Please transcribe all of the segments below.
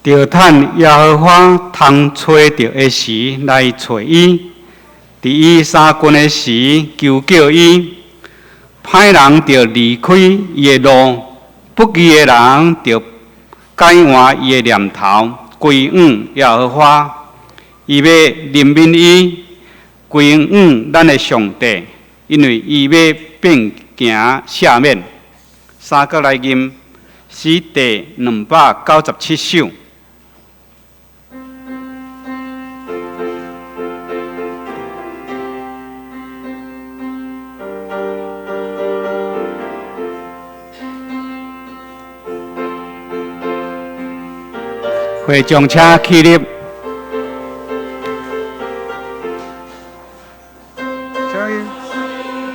著趁耶和華通揣著的時來揣伊，佇伊相近的時求叫伊。歹人著離開伊的路，不義的人著改換伊的念頭，歸向耶和華。伊欲憐憫伊，歸向咱的上帝，因為伊欲變行赦免。三閣來吟詩第297首。會眾請起立。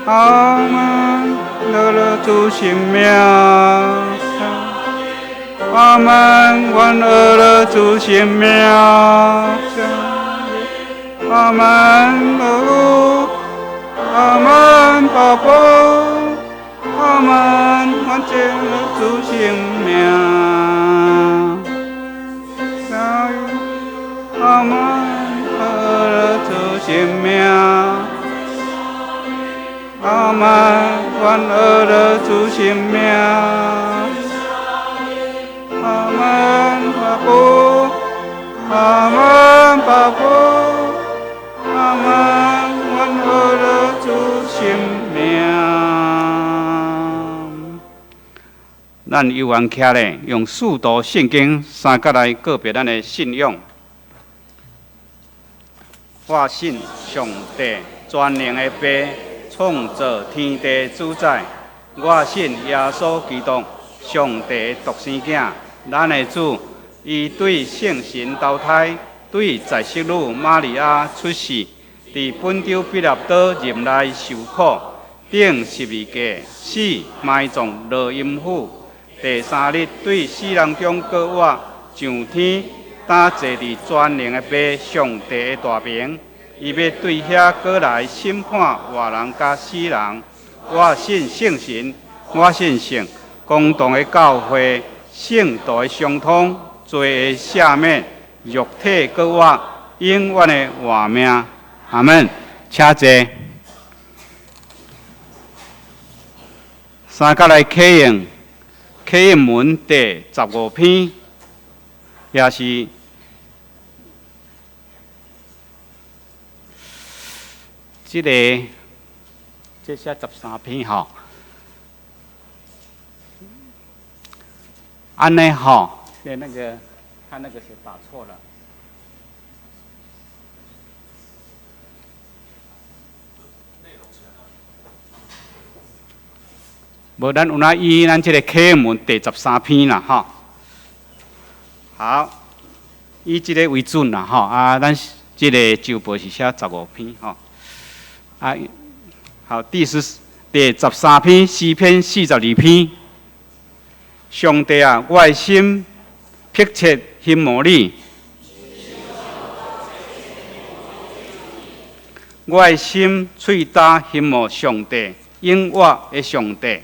阿們，樂樂主聖名。阿們，願樂樂主聖名。阿們，樂，阿們，爸爸，阿們，願樂主聖名。阿們，樂樂主聖名。阿們，願樂樂主聖名。阿們，爸父，阿們，爸父，阿們，願樂樂主聖名。咱有緣徛咧，用四道聖經三角來告別咱的信仰。我信上帝全能的父，創造天地主宰。我信耶穌基督，上帝獨生囝，咱的主。伊對聖神投胎，對在聖女瑪利亞出世，佇本丟彼拉多任內受苦，釘十字架死，埋葬落陰府。第三日對死人中閣活，上天，擔坐佇全能的父上帝的大爿，伊欲對遐閣來審判活人佮死人。我信聖神，我信聖公同的教會，聖徒的相通，罪的赦免，肉體閣活，永遠的活命。阿們，請坐。三角來啟應，啟應文第15篇，也是這個，這寫13篇吼，按呢吼，那個，他那個是打錯了。無，咱有哪依咱這個啟應文第13篇啦，吼。好，以這個為準啦，吼。啊，咱這個周報是寫15篇，吼。啊，好，第13篇詩篇42篇。上帝啊，我的心迫切欣慕你，我的心喙焦欣慕上帝，永活的上帝。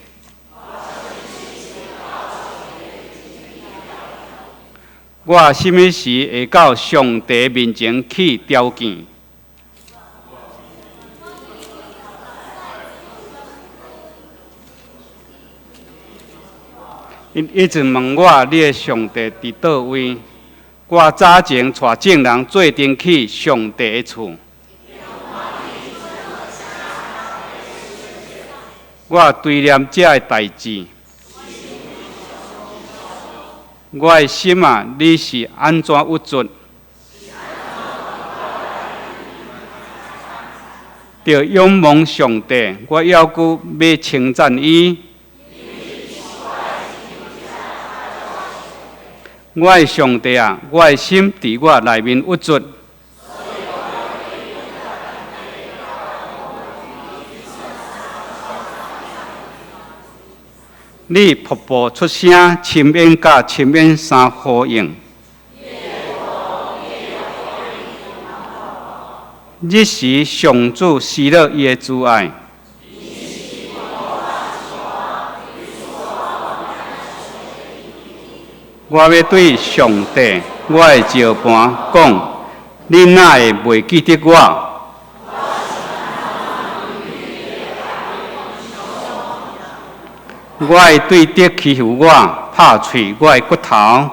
我啥物時會到上帝面前去朝見？𪜶一直問我：你的上帝佇佗位？我早前帶眾人做陣去上帝的厝。我追念這个代誌。我的心啊，你是按怎鬱卒？著仰望上帝，我猶閣欲稱讚伊。我的上帝啊，我的心佇我內面鬱卒。你瀑布出聲，深淵佮深淵相呼應。日時上主施落伊的慈愛。我欲對上帝我的石磐講：你哪會袂記得我？我的對敵欺負我，拍碎我的骨頭。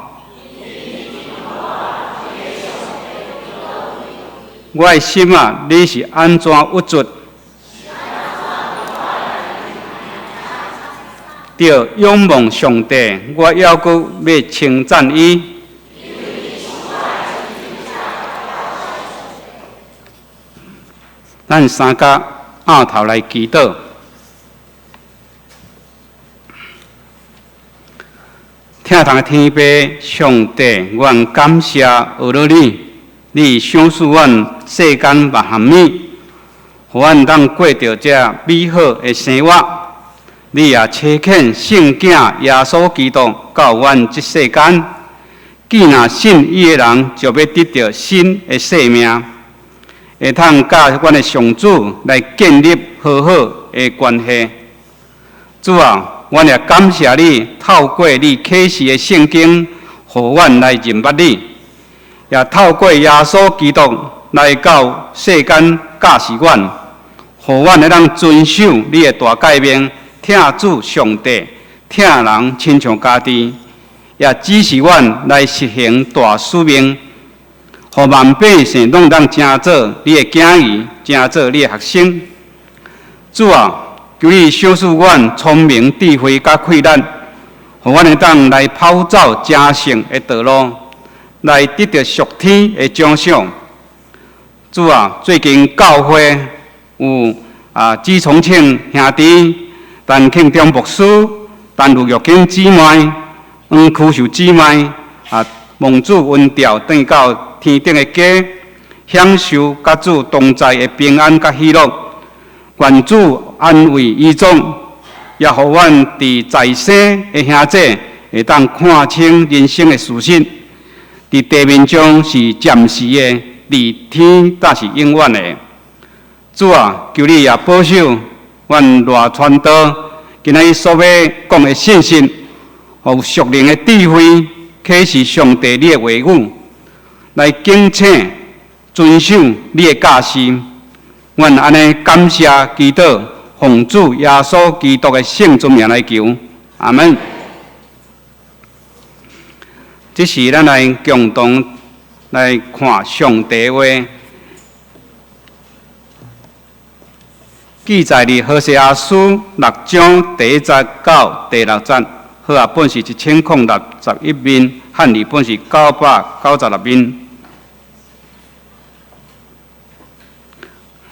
我的心啊，你是按怎鬱卒？著仰望上帝，我猶閣欲稱讚伊。咱三甲挵頭來祈禱。疼痛的天父上帝，阮感謝阿羅你，你賞賜阮世間萬項物，予阮當過著這美好的生活。你也差遣聖囝耶穌基督到阮這世間，既若信伊的人，就欲得著新的生命，會通佮阮的上主來建立和好的關係。主啊，阮也感謝你，透過你啟示的聖經，予阮來認捌你，也透過耶穌基督來到世間教示阮，予阮會當遵守你的大誡命，疼主上帝，疼人親像家己，也指示阮來實行大使命，予萬百姓攏當成做你的囝兒，成做你的學生。主啊，求你賞賜阮聰明智慧佮氣力，予阮會當來跑走成聖的道路，來得著屬天的獎賞。主啊，最近教會有朱重慶兄弟、陳慶忠牧師、陳盧玉金姊妹、黃曲秀姊妹蒙主恩召轉到天頂的家，享受佮主同在的平安佮喜樂。願主安慰遺族，也予阮佇在生的兄弟會當看清人生的事實。佇地面上是暫時的，佇天才是永遠的。主啊，求你也保守阮賴傳道今仔日所欲講的信息，予屬靈的智慧，啟示上帝你的話語，來警醒遵守你的教示。阮按呢感謝祈禱，奉主耶穌基督的聖尊名來求，阿門。這時，咱來共同來看上帝話，記載佇何西阿書六章第一節到第六節，和合本是1061面，漢字本是996面。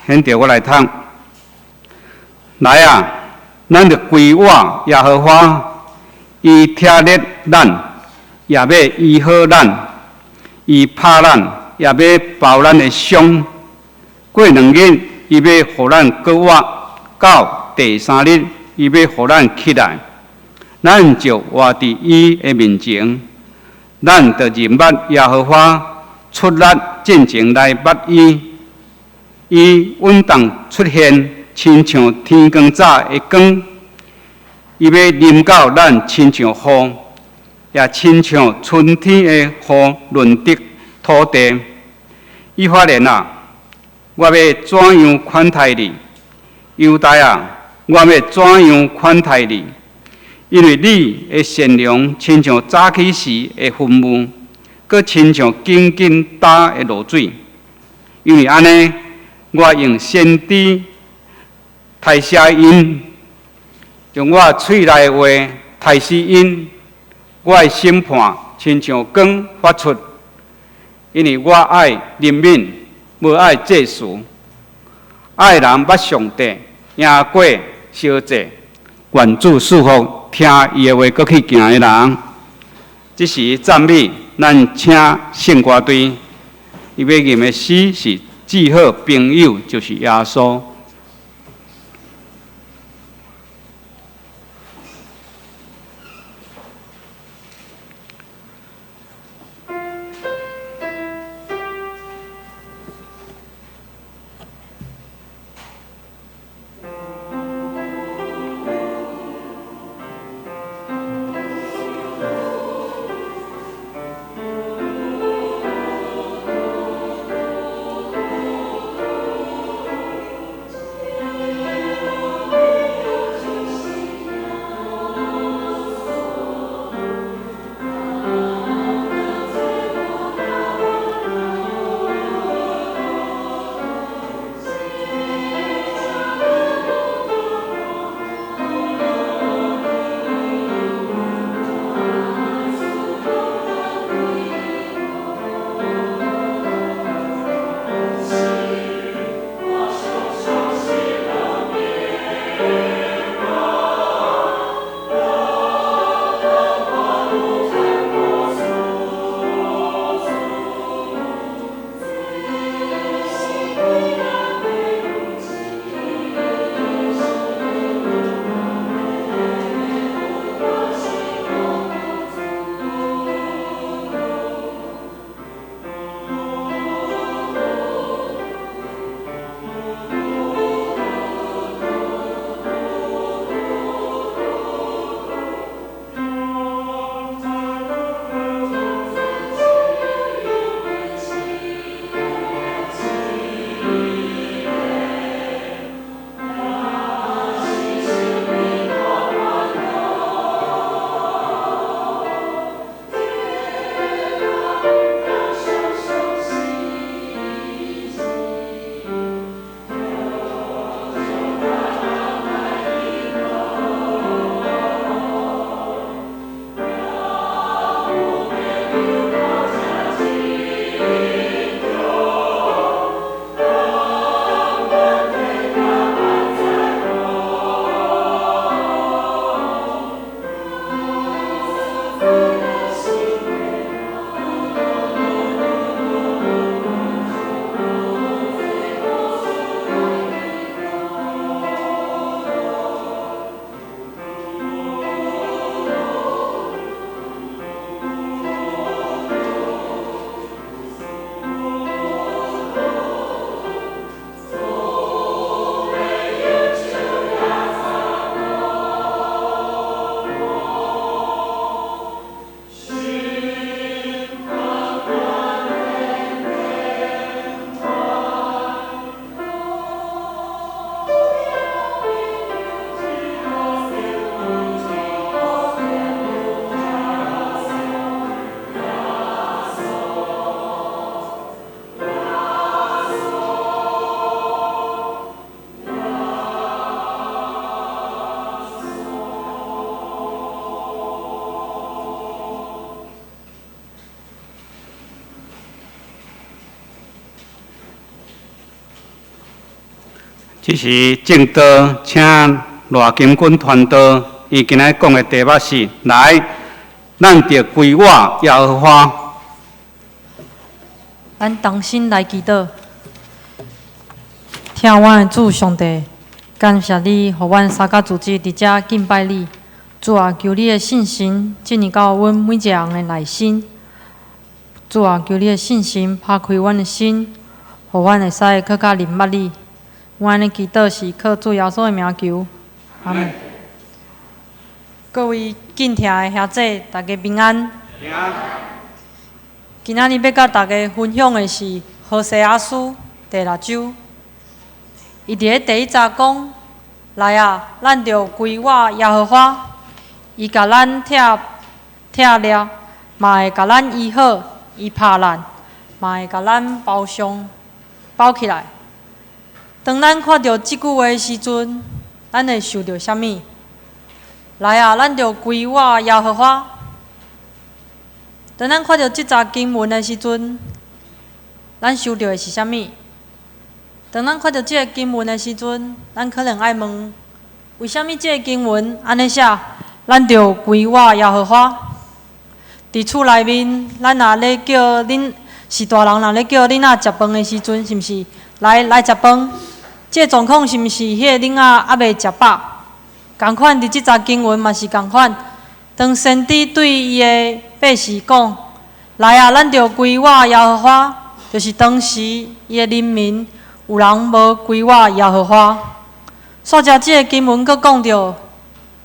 現在我來讀，來啊，咱著歸倚耶和華，伊疼惜咱，也欲醫好咱；伊拍咱，也欲包咱的傷。過兩日，伊欲予咱閣活；到第三日，伊欲予咱起來。咱就活佇伊的面前，咱著認捌耶和華，出力進前來捌伊。伊穩當出現，親像天光早的光；伊欲臨到咱，親像雨，也親像春天的雨潤澤土地。以法蓮啊，我欲怎樣款待你？猶大啊，我欲怎樣款待你？因為你的善良親像早起時的雲霧，閣親像緊緊打的露水。因為按呢，我用先知刣死𪜶，用我喙內的話刣死𪜶。我的審判親像光發出，因為我愛憐憫，無愛祭司。愛人捌上帝，贏過燒祭。願主賜福聽伊的話，閣去行的人。這時讚美，咱請聖歌隊，伊欲吟的詩是至好朋友，就是耶穌。這時證道，請賴金君傳道，伊今仔講的題目是：來，咱著歸倚耶和華。咱同心來祈禱，疼阮的主上帝，感謝你，予阮三甲組織佇遮敬拜你。主啊，求你的聖神進入到阮每一个人的內心。主啊，求你的聖神拍開阮的心，予阮會使閣較認捌你。阮按呢祈禱是靠主耶穌的名求，阿們。各位敬聽的兄姊，大家平安。平安。今仔日欲佮大家分享的是何西阿書第六章。伊佇咧第一節講：來啊，咱著歸倚耶和華，伊共咱拆拆裂，嘛會共咱醫好；伊拍爛，嘛會共咱包上包起來。當咱看著這句話的時陣，咱會想著啥物？來啊，咱著歸倚耶和華。當咱看著這節經文的時陣，咱想著的是啥物？當咱看著這个經文的時陣，咱可能愛問：為啥物這个經文按呢寫？咱著歸倚耶和華。佇厝內面，咱若咧叫恁是大人，若咧叫囡仔食飯的時陣，是毋是來來食飯？這个狀況是毋是彼个囡仔猶未食飽？仝款佇這節經文嘛是仝款。當先知對伊的百姓講：來啊，咱著歸倚耶和華，就是當時伊的人民有人無歸倚耶和華。煞遮這个經文閣講著，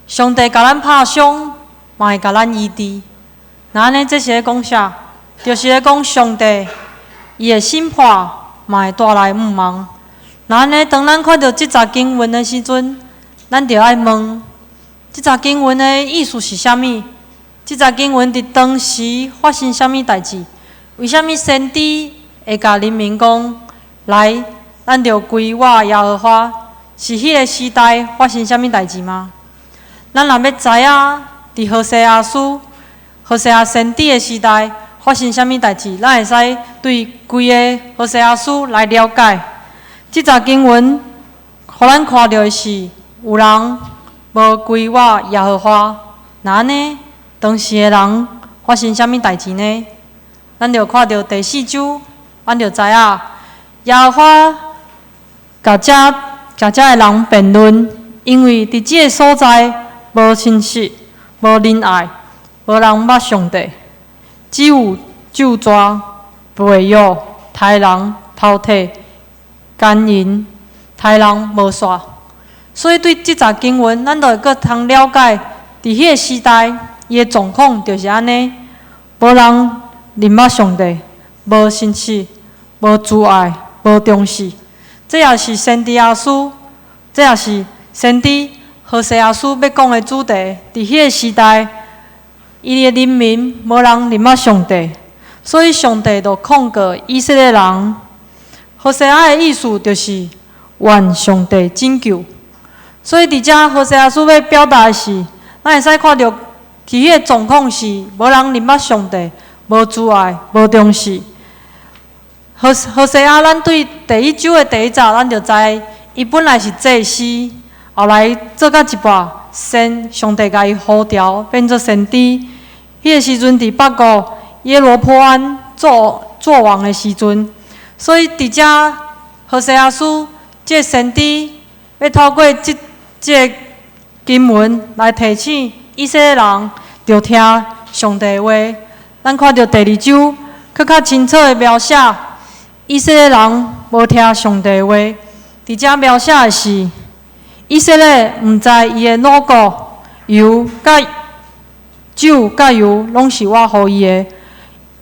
上帝共咱拍傷，嘛會共咱醫治。那按呢，這是咧講啥？就是咧講上帝伊會審判，嘛會帶來毋望。那按呢，當咱看著這節經文的時陣，咱著愛問：這節經文的意思是啥物？這節經文佇當時發生啥物代誌？為啥物先知會共人民講：來，咱著歸倚耶和華？是彼个時代發生啥物代誌嗎？咱若欲知影，佇何西阿書、何西阿先知的時代發生啥物代誌，咱會使對規个何西阿書來了解。這節經文，予咱看著的是有人無歸倚耶和華，那按呢，當時的人發生啥物代誌呢？咱就看著第四章，咱就知影耶和華共遮共遮的人辯論，因為佇這个所在無信實、無仁愛、無人捌上帝，只有咒詛、背約、刣人、偷提、姦淫、刣人無煞。所以對這節經文，咱就會閣通了解，佇彼个時代，伊的狀況就是按呢：無人認捌上帝，無信實，無慈愛，無忠實。這也是先知阿書，這也是先知何西阿書欲講的主題。佇彼个時代，伊的人民無人認捌上帝，所以上帝就控告以色列人。何西阿的意思就是願上帝拯救。所以佇遮何西阿書欲表達的是，咱會使看著，佇彼个狀況是無人認捌上帝，無慈愛，無忠實。何何西阿，咱對第一章的第一節，咱就知伊本來是祭司，後來做到一半，先上帝共伊呼召變做先知。彼个時陣佇北國耶羅波安做做王的時陣，所以佇遮何西阿書這个先知欲透過這這个經文來提醒以色列人，著聽上帝的話。咱看著第二章，閣較清楚的描寫以色列人無聽上帝的話。佇遮描寫的是，以色列毋知伊的滷穀、油佮酒佮油攏是我予伊的。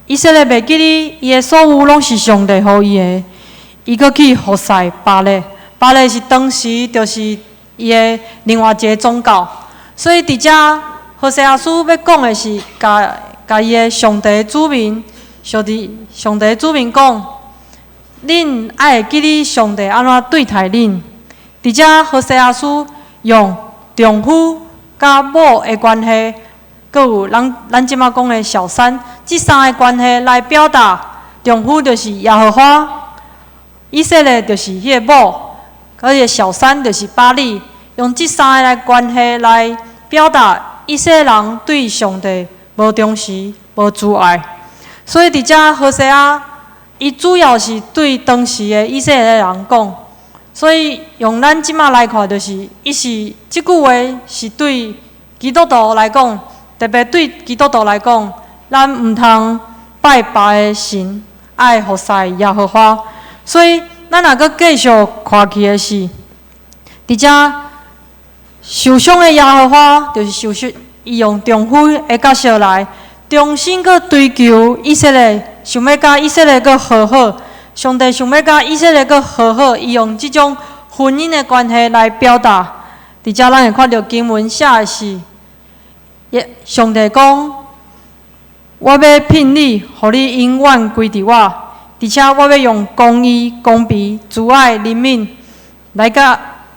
以色列袂記得伊的所有攏是上帝予伊的。伊閣去服侍巴力，巴力是當時就是伊的另外一个宗教。所以佇遮何西阿書欲講的是，共共伊的上帝子民，上帝上帝子民講，恁愛會記得上帝按怎對待恁。佇遮何西阿書用丈夫佮某的關係，閣有咱咱這馬講的小三，這三个關係來表達，丈夫就是耶和華，以色列就是彼个某，佮伊的小三就是巴力，用這三个來關係來表達以色列人對上帝無忠實、無慈愛。所以佇遮何西阿，伊主要是對當時的以色列人講。所以用咱這馬來看，就是伊是這句話是對基督徒來講，特別對基督徒來講，咱毋通拜別个神，愛服侍耶和華。所以咱若閣繼續看去的是，佇遮受傷的耶和華，就是受傷，伊用丈夫的角色來重新閣追求以色列，想欲佮以色列閣和好。上帝想欲佮以色列閣和好，伊用這種婚姻的關係來表達。佇遮咱會看著經文寫的是，上帝講：我欲聘你，予你永遠歸佇我，而且我欲用公義、公平、慈愛、憐憫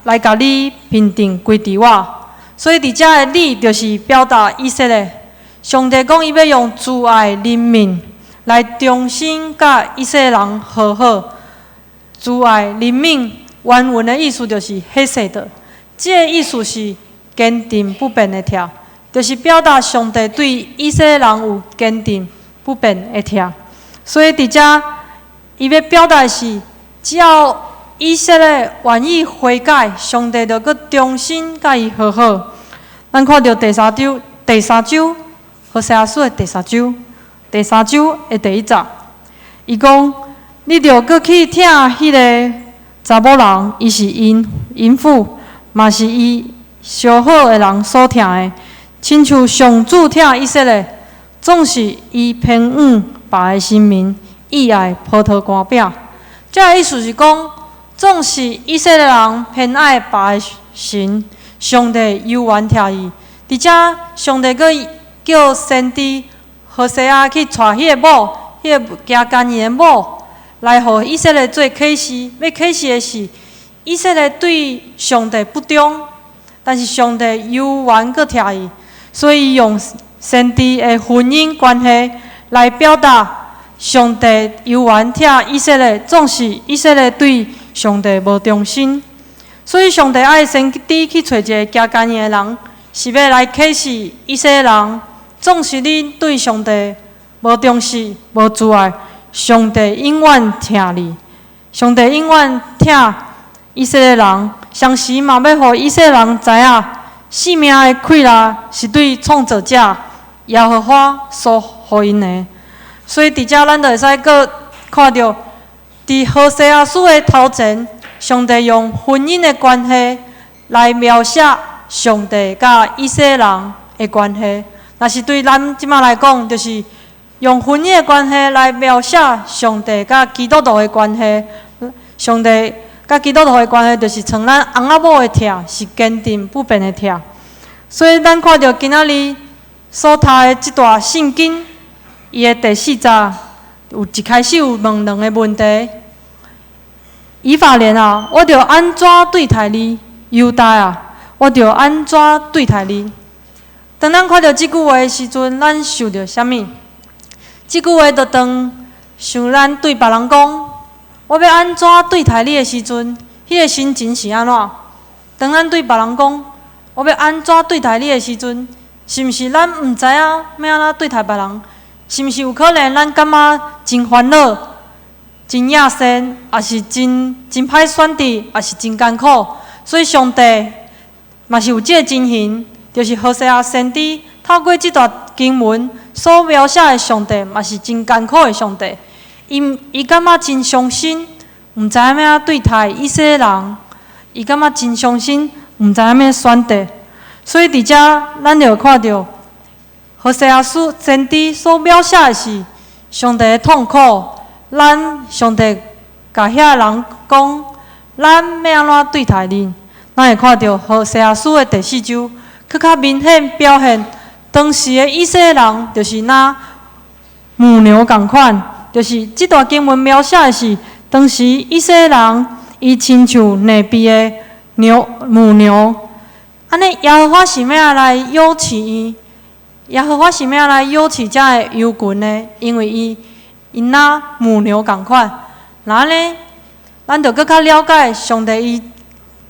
來共你聘定歸佇我。所以佇遮的你就是表達以色列。上帝講伊欲用慈愛、憐憫來重新佮以色列人和好。慈愛、憐憫原文的意思就是彼世的，這个意思是堅定不變的疼，就是表達上帝對以色列人有堅定不變的疼。所以佇遮，伊欲表達的是，只要以色列願意悔改，上帝就閣重新佮伊和好。咱看著第三章，第三章，何西阿書的第三章，第三章的第一節，伊講：你著閣去疼彼个查某人，伊是淫淫婦，嘛是伊相好的人所疼的，親像上主疼以色列，總是伊偏向別个神明，意愛葡萄乾餅。這个意思是講，總是以色列人偏愛別个神，上帝猶原疼伊。佇遮，上帝閣叫先知何西阿去娶彼个某，彼个行姦淫的某，來予以色列做啟示。欲啟示的是，以色列對上帝不忠，但是上帝猶原閣疼伊，所以用先知的婚姻關係來表達上帝猶原疼以色列，總是以色列對上帝無忠心，所以上帝愛先知去揣一个行姦淫的人，是欲來啟示以色列人，總是你對上帝無忠實、無慈愛，上帝永遠疼你，上帝永遠疼以色列人，同時嘛欲予以色列人知影，性命的氣力是對創造者耶和華所予𪜶的。所以佇遮咱就會使閣看著，佇何西阿書的頭前，上帝用婚姻的關係來描寫上帝佮以色列人的關係。若是對咱這馬來講，就是用婚姻的關係來描寫上帝佮基督徒的關係。上帝佮基督徒的關係，就是像咱翁仔某的疼，是堅定不變的疼。所以咱看著今仔日所讀的這段聖經，伊的第四節有一開始有問兩個問題：以法蓮啊，我著按怎對待你？猶大啊，我著按怎對待你？當咱看著這句話的時陣，咱想著啥物？這句話就當像咱對別人講，我欲按怎對待你的時陣，彼个心情是按怎？當咱對別人講，我欲按怎對待你的時陣，是毋是咱毋知影欲按怎對待別人？是毋是有可能咱感覺真煩惱、真厭世，抑是真真歹選擇，抑是真艱苦？所以上帝嘛是有這個情形，就是何西阿先知透過這段經文所描寫的上帝，嘛是真艱苦的上帝。伊伊感覺真傷心，毋知影欲按怎對待以色列人，伊感覺真傷心，毋知影欲選擇。所以佇遮，咱就看著何西阿書先知所描寫的是上帝的痛苦。咱上帝共遐人講，咱欲按怎對待恁？咱會看著何西阿書的第四章，閣較明顯表現當時的以色列人就是若母牛仝款，就是這段經文描寫的是當時以色列人伊親像嬖埒的牛母牛，按呢耶和華是欲按來養飼伊？耶和華是欲按來養飼遮的羊群呢？因為伊𪜶若母牛仝款，那按呢，咱就閣較了解上帝伊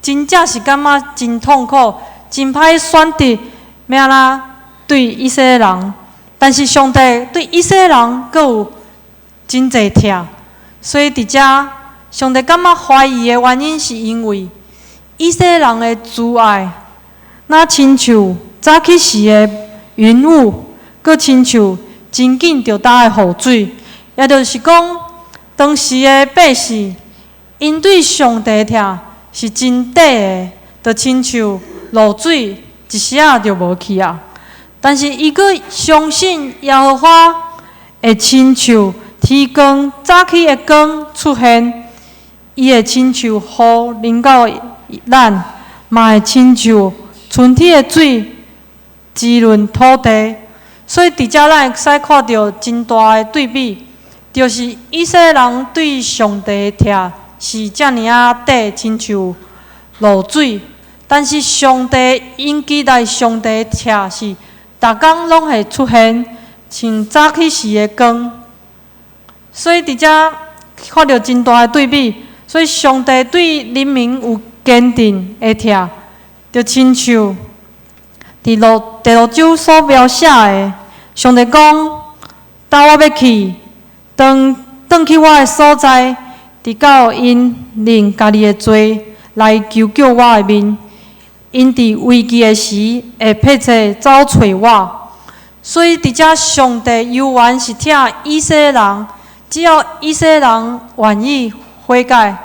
真正是感覺真痛苦，真歹選擇，欲按怎對以色列人。但是上帝對以色列人閣有真濟疼，所以佇遮上帝感覺懷疑的原因，是因為以色列人的慈愛，若親像早起時的雲霧，閣親像真緊就焦的雨水。也就是講，當時的百姓，𪜶對上帝的疼是真短的，就親像露水一時仔就無去啊。但是伊閣相信耶和華會親像天光早起的光出現，伊會親像雨淋到咱，嘛會親像春天的水滋潤土地。所以佇遮咱會使看著真大的對比，就是以色列人對上帝的疼是遮爾仔短，親像露水；但是上帝𪜶期待上帝的疼是逐工攏會出現，像早起時的光。所以佇遮看著真大的對比，所以上帝對人民有堅定的疼，就親像佇第六章所描寫的，上帝講：當我欲去，轉轉去我的所在，直到𪜶認家己的罪來求叫我的面。𪜶佇危機的時會迫切走揣我。所以佇遮上帝猶原是疼以色列人，只要以色列人願意悔改，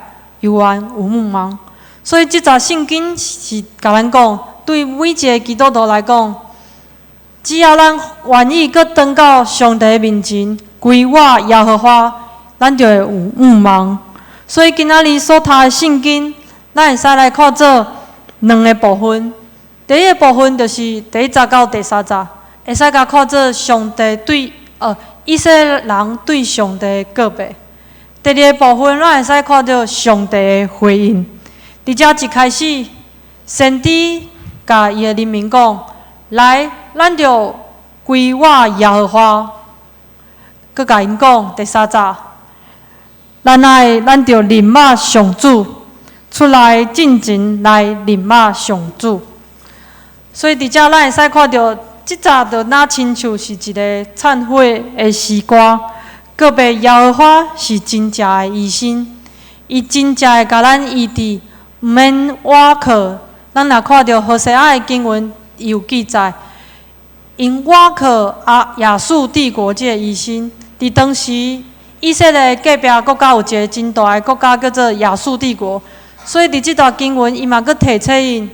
猶原有盼望。所以這節聖經是共咱講，對每一个基督徒來講，只要咱願意閣轉到上帝面前，歸我耶和華，咱就會有盼望。所以今仔日所讀的聖經，咱會使來看做兩个部分。第一个部分就是第一節到第三節，會使共看做上帝對以色列人對上帝的告白。第二个部分，咱會使看著上帝的回應。佇遮一開始，先知共伊的人民講：來，咱著歸我耶和華。閣共𪜶講第三節，咱愛咱著認捌上主，出來進前來認捌上主。所以佇遮咱會使看著，這節就若親像是一个懺悔的詩歌，告白耶和華是真正的醫生，伊真正會共咱醫治，毋免倚靠。咱若看著何西阿的經文，伊有記載，𪜶倚靠亞述帝國這个醫生。佇當時，以色列隔壁國家有一个真大的國家叫做亞述帝國，所以佇這段經文，伊嘛閣提醒𪜶，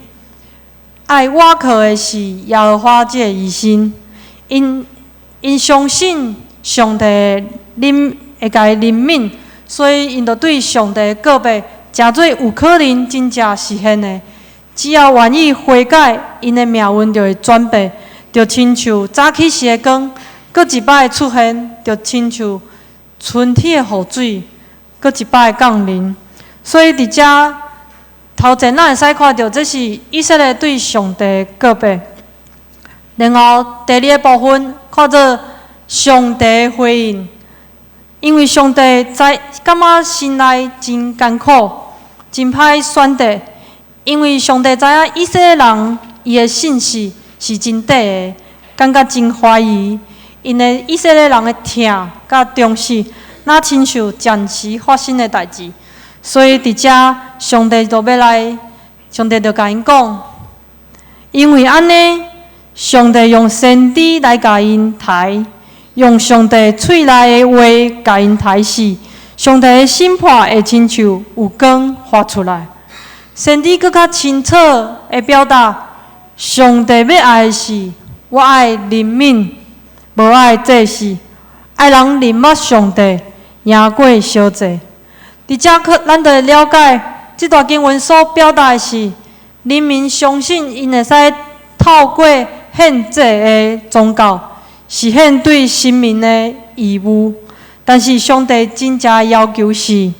愛倚靠的是耶和華這个醫生。𪜶相信上帝憐會共伊憐憫，所以𪜶就對上帝告白，誠做有可能真正實現的。只要願意悔改，𪜶的命運就會轉變，就親像早起時的光，閣一擺出現，就親像春天的雨水，閣一擺降臨。所以佇遮頭前，咱會使看著，這是以色列對上帝的告白。然後第二个部分，看做上帝的回應，因為上帝知感覺心內真艱苦，真歹選擇，因為上帝知影以色列人伊的信實是真短的，感覺真懷疑，𪜶的以色列人的疼佮忠實，若親像暫時發生的代誌。所以佇遮，上帝就欲來，上帝就共𪜶講，因為按呢，上帝用先知來共𪜶刣，用上帝喙內的話共𪜶刣死，上帝的審判會親像有光發出來。先知閣較清楚的表達，上帝欲愛的是，我愛憐憫，無愛祭祀，愛人認捌上帝，贏過燒祭。佇遮可咱就會了解，這段經文所表達的是，人民相信𪜶會使透過獻祭的宗教，實現對神明的義務。但是上帝真正的要求是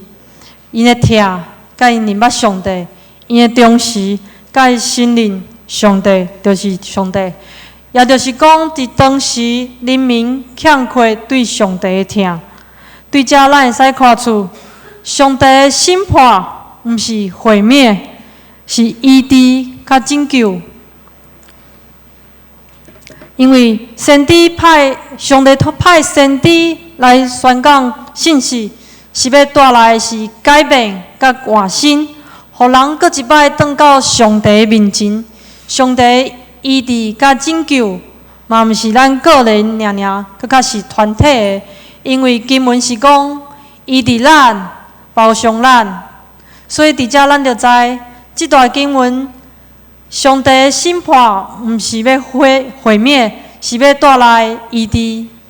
，𪜶的疼，佮𪜶認捌上帝，𪜶的忠實，佮伊承認上帝就是上帝。也就是講，佇當時人民欠缺對上帝的疼。對遮咱會使看出，上帝的審判毋是毀滅，是醫治佮拯救。因為先知派上帝派先知來宣講信息，是欲帶來的是改變佮換新，予人閣一擺轉到上帝面前。上帝醫治佮拯救，嘛毋是咱個人爾爾，閣較是團體的。因為經文是講，醫治咱，包傷咱，所以佇遮咱就知，這段經文，上帝的審判毋是欲毀滅，是欲帶來醫治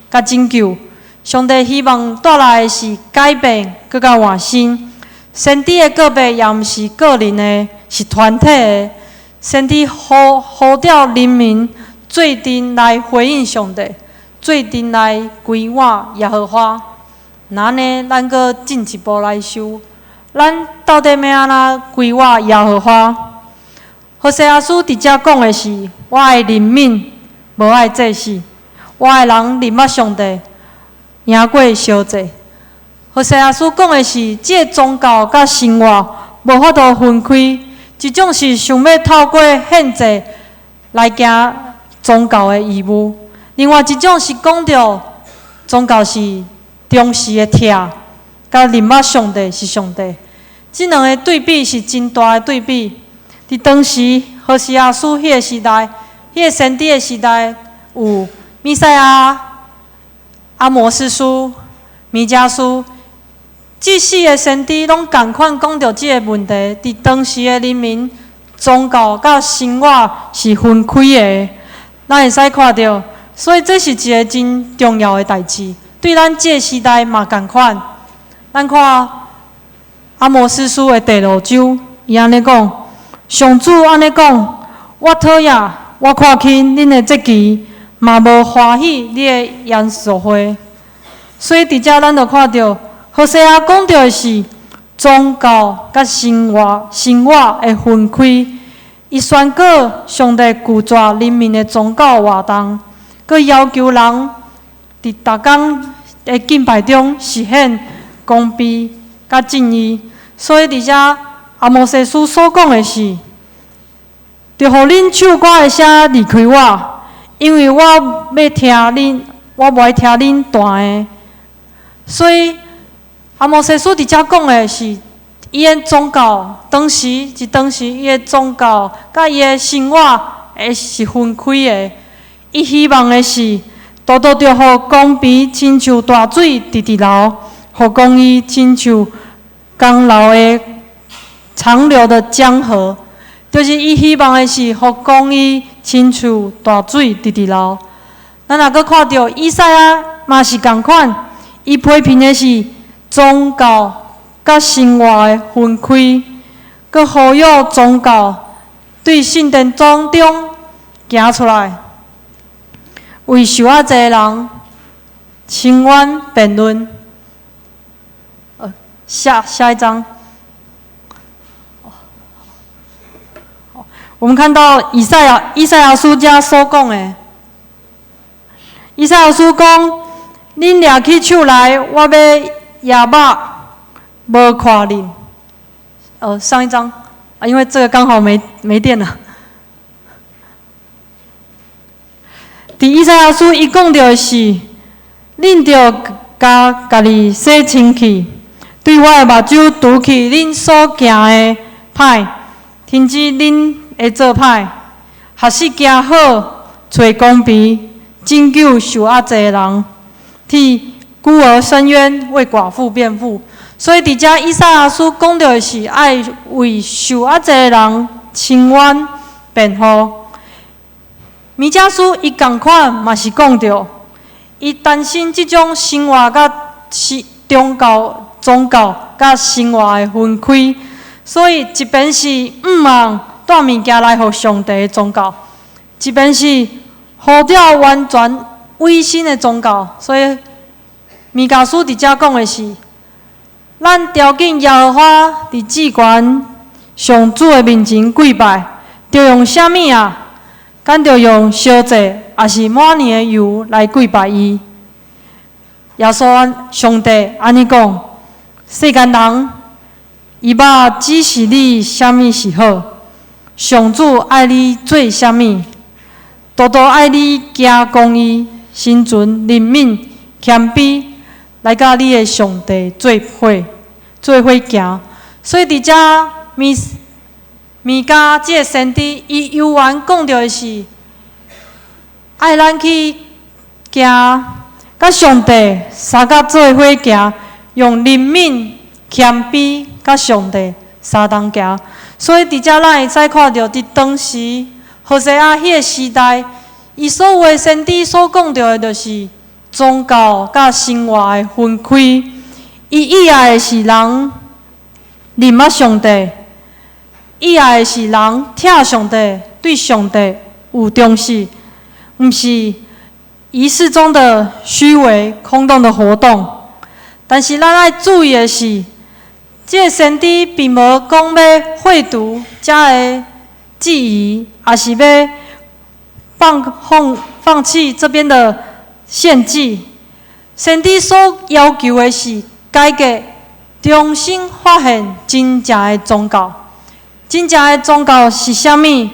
佮拯救。上帝希望帶來的是改變，閣較換新。先知的告白也毋是個人的，是團體的。先知呼召人民做陣來回應上帝，做陣來歸倚耶和華。那按呢，咱閣進一步來想，咱到底欲按怎歸倚耶和華？何西阿書佇遮講的是：我愛憐憫，無愛祭祀；我愛人認捌上帝，贏過燒祭。何西阿書講的是，這個宗教佮生活無法度分開，一種是想欲透過獻祭來行宗教的義務，另外一種是講著宗教是中時的疼，佮認捌上帝是上帝。這兩个對比是真大的對比。佇當時何西阿書彼个時代，彼个先知的時代，有彌賽亞、阿摩司書、彌迦書，這四个先知攏仝款講著這个問題。佇當時的人民，宗教佮生活是分開的，咱會使看著，所以這是一个真重要的代誌，對咱這个時代嘛仝款。咱看阿摩司書的第六章，伊按呢講。上主按呢講：我討厭，我看輕恁的節期，嘛無歡喜你的嚴肅會。所以佇遮咱就看著，何西阿講著的是宗教佮生活的分開。伊宣告上帝拒絕人民的宗教活動，閣要求人佇逐工的敬拜中實現公平佮正義。所以佇遮阿摩司書所講的是，著予恁唱歌的聲離開我，因為我欲聽恁，我無愛聽恁彈的。所以阿摩司書佇遮講的是，伊的宗教當時是當時伊的宗教佮伊的生活會是分開的。伊希望的是，獨獨著予公平親像大水直直流，予公義親像江流的長流的江河，就是伊希望的是，予公義親像大水直直流。咱若閣看著以賽亞嘛是仝款，伊批評的是宗教佮生活的分開，閣呼籲宗教對聖殿當中行出來，為受壓制的人伸冤辯論。下下一張。我們看到以賽亞書遮所講的，以賽亞書講：恁掠起手來，我欲啞目無看恁。上一張，啊，因為這個剛好沒電了。佇以賽亞書伊講著的是，恁著共家己洗清氣，對我的目睭除去恁所行的歹，停止恁的做歹，學習行好，揣公平，拯救受壓制的人，替孤兒伸冤，為寡婦辯護。所以佇遮以賽亞書講著的是，愛為受壓制的人伸冤辯護。彌迦書伊仝款嘛是講著，伊擔心這種生活佮是宗教佮生活的分開，所以一邊是向望帶物件來予上帝的宗教，一邊是呼召完全委身的宗教。所以彌迦書佇遮講的是，咱朝見耶和華佇至懸上主的面前跪拜，著用啥物啊？敢著用燒祭，抑是滿年的油來跪拜伊？耶穌上帝按呢講：世間人，伊捌指示你啥物是好，上主愛你做啥物？獨獨愛你行公義、心存憐憫、謙卑，來佮你的上帝做伙，做伙行。所以佇遮彌迦這个先知，伊猶原講著的是，愛咱去行，佮上帝相佮做伙行，用憐憫、謙卑佮上帝相同行。所以佇遮咱會使看著，佇當時何西阿彼个時代，伊所有的先知所講著的，就是宗教佮生活的分開。伊意愛的是人認捌上帝，意愛的是人疼上帝，對上帝有重視，毋是儀式中的虛偽、空洞的活動。但是咱愛注意的是，這个先知並無講欲廢除遮个祭儀，抑是欲放棄這邊的獻祭。先知所要求的是改革，重新發現真正的宗教。真正的宗教是啥物？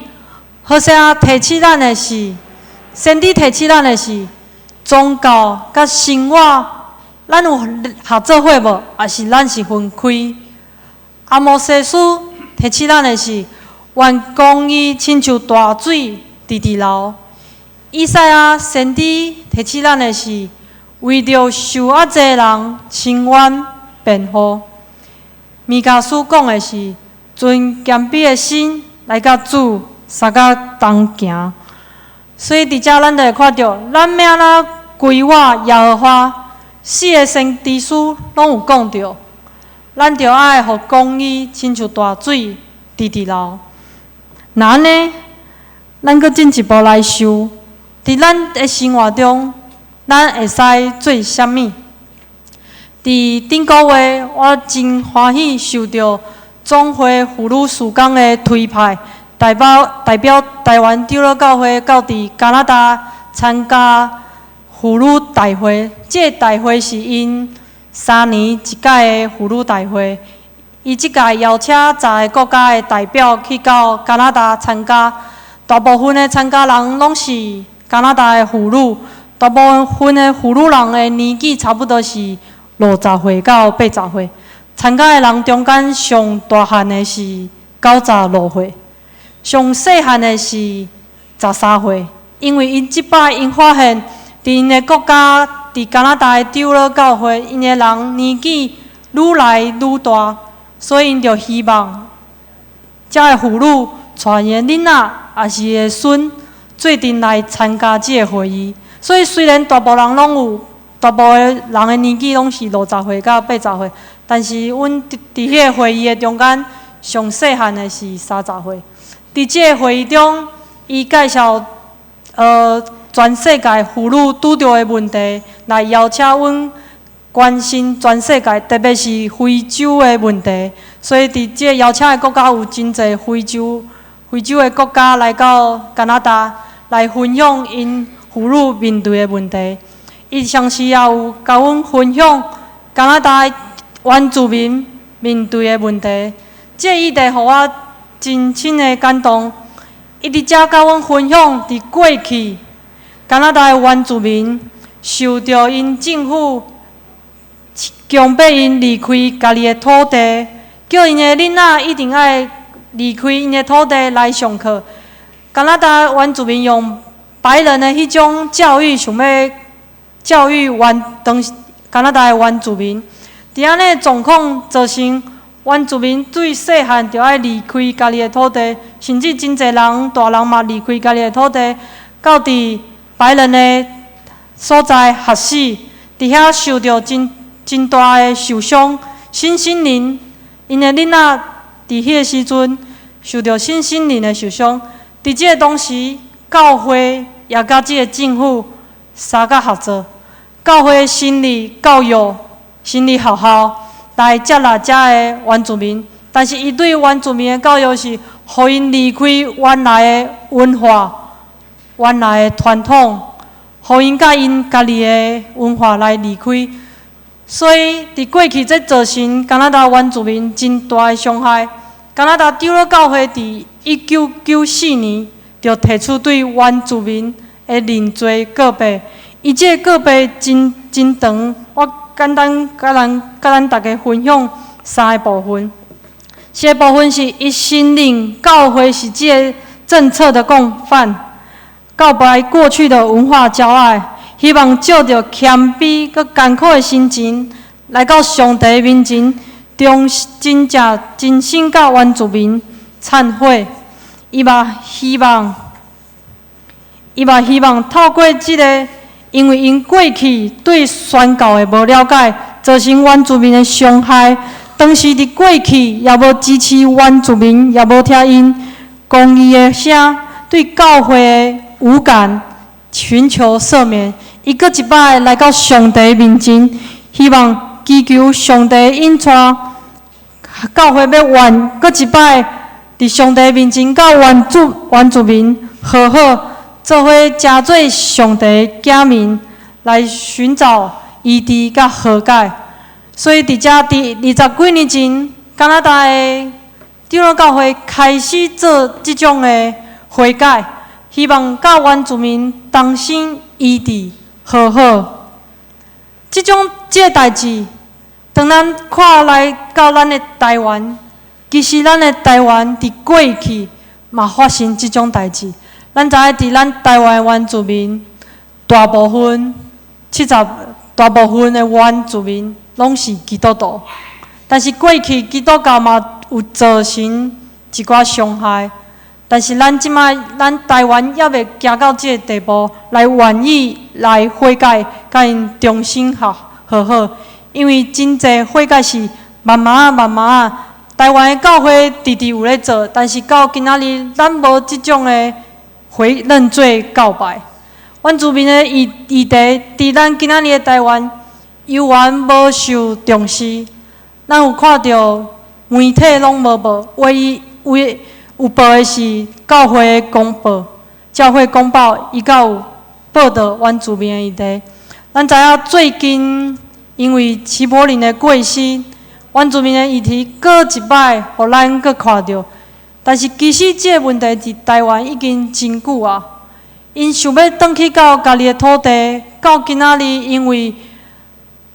何西阿提醒咱的是，先知提醒咱的是，宗教佮生活，咱有合做伙無？抑是咱是分開？阿摩司書提醒咱的是，願公義親像大水直直流。以賽亞先知提醒咱的是，為著受壓制的人伸冤辯護。彌迦書講的是，存謙卑的心來佮主相佮同行。所以佇遮咱就會看著，咱欲按怎歸倚耶和華，四个先知書攏有講著，咱著愛予公義親像大水直直流。若按呢，咱閣進一步來想，佇咱的生活中，咱會使做啥物？佇頂個月，我真歡喜受著總會婦女事工的推派，代表台灣長老教會到佇加拿大參加婦女大會。這个大會是𪜶3年一屆的婦女大會。伊這屆邀請10个國家的代表去到加拿大參加，大部分的參加人攏是加拿大的婦女，大部分的婦女人的年紀差不多是60歲到80歲。參加的人中間上大漢的是96歲，上細漢的是13歲。因為𪜶這擺𪜶發現，佇𪜶的國家，佇加拿大的長老教會，𪜶的人年紀愈來愈大，所以𪜶就希望遮的婦女帶𪜶的囡仔，抑是𪜶的孫，做陣來參加這个會議。所以雖然大部分人攏有，大部分人的年紀攏是60歲到80歲，但是阮佇彼个會議的中間，上細漢的是30歲。佇這个會議中，伊介紹全世界婦女拄著的問題，來邀請阮關心全世界，特別是非洲的問題。所以佇這个邀請的國家有真濟非洲的國家來到加拿大來分享𪜶婦女面對的問題。伊同時也有共阮分享加拿大原住民面對的問題。這個議題予我真深的感動。伊佇遮共阮分享，佇過去加拿大的原住民受著𪜶政府強迫𪜶離開家己的土地，叫𪜶的囡仔一定愛離開𪜶的土地來上課。加拿大原住民用白人的彼種教育，想欲教育原當加拿大的原住民。佇按呢狀況造成原住民對細漢就愛離開家己的土地，甚至真濟人大人嘛離開家己的土地，到佇白人的所在學習，佇遐受著真真大的受傷，身心靈，𪜶的囡仔佇彼个時陣受著身心靈的受傷。佇這个當時，教會也佮這个政府相佮合作，教會成立教育、成立學校來接納遮个原住民，但是伊對原住民的教育是，予𪜶離開原來的文化、原來的傳統，予𪜶佮𪜶家己的文化來離開。所以，佇過去這造成加拿大原住民真大的傷害。加拿大長老教會佇1994年就提出對原住民的認罪告白。伊這個告白真真長，我簡單佮咱大家分享三个部分。一个部分是伊承認教會是這个政策的共犯，告白過去的文化驕傲，希望藉著謙卑閣艱苦的心情來到上帝面前，將真正真心佮原住民懺悔。伊嘛希望透過這个，因為𪜶過去對宣教的無了解，造成原住民的傷害。當時佇過去也無支持原住民，也無聽𪜶公義的聲，對教會的無感，尋求赦免。伊閣一擺來到上帝面前，希望祈求上帝引帶教會欲願閣一擺佇上帝面前佮原住民和好，做伙成做上帝子民來尋找醫治佮和解。所以佇遮佇20幾年前，加拿大的長老教會開始做這種的和解，希望佮原住民重新醫治和好。這種這個代誌，當咱看來到咱的台灣，其實咱的台灣佇過去嘛發生這種代誌。咱知影佇咱台灣的原住民，大部分七十大部分的原住民攏是基督徒，但是過去基督教嘛有造成一寡傷害。但是咱這擺咱台灣猶未行到這個地步，來願意來悔改，佮𪜶重新和和好。因為真濟悔改是慢慢仔、慢慢仔。台灣的教會直直有咧做，但是到今仔日，咱無這種的悔認罪告白。原住民的議題，佇咱今仔日的台灣，猶原無受重視。咱有看著媒體攏無報，唯一唯有報的是教會的公報，教會公報伊才有報導原住民的議題。咱知影最近因為齊柏林的過身，原住民的議題閣一擺予咱閣看著。但是其實這個問題佇台灣已經真久啊。𪜶想欲轉去到家己的土地，到今仔日因為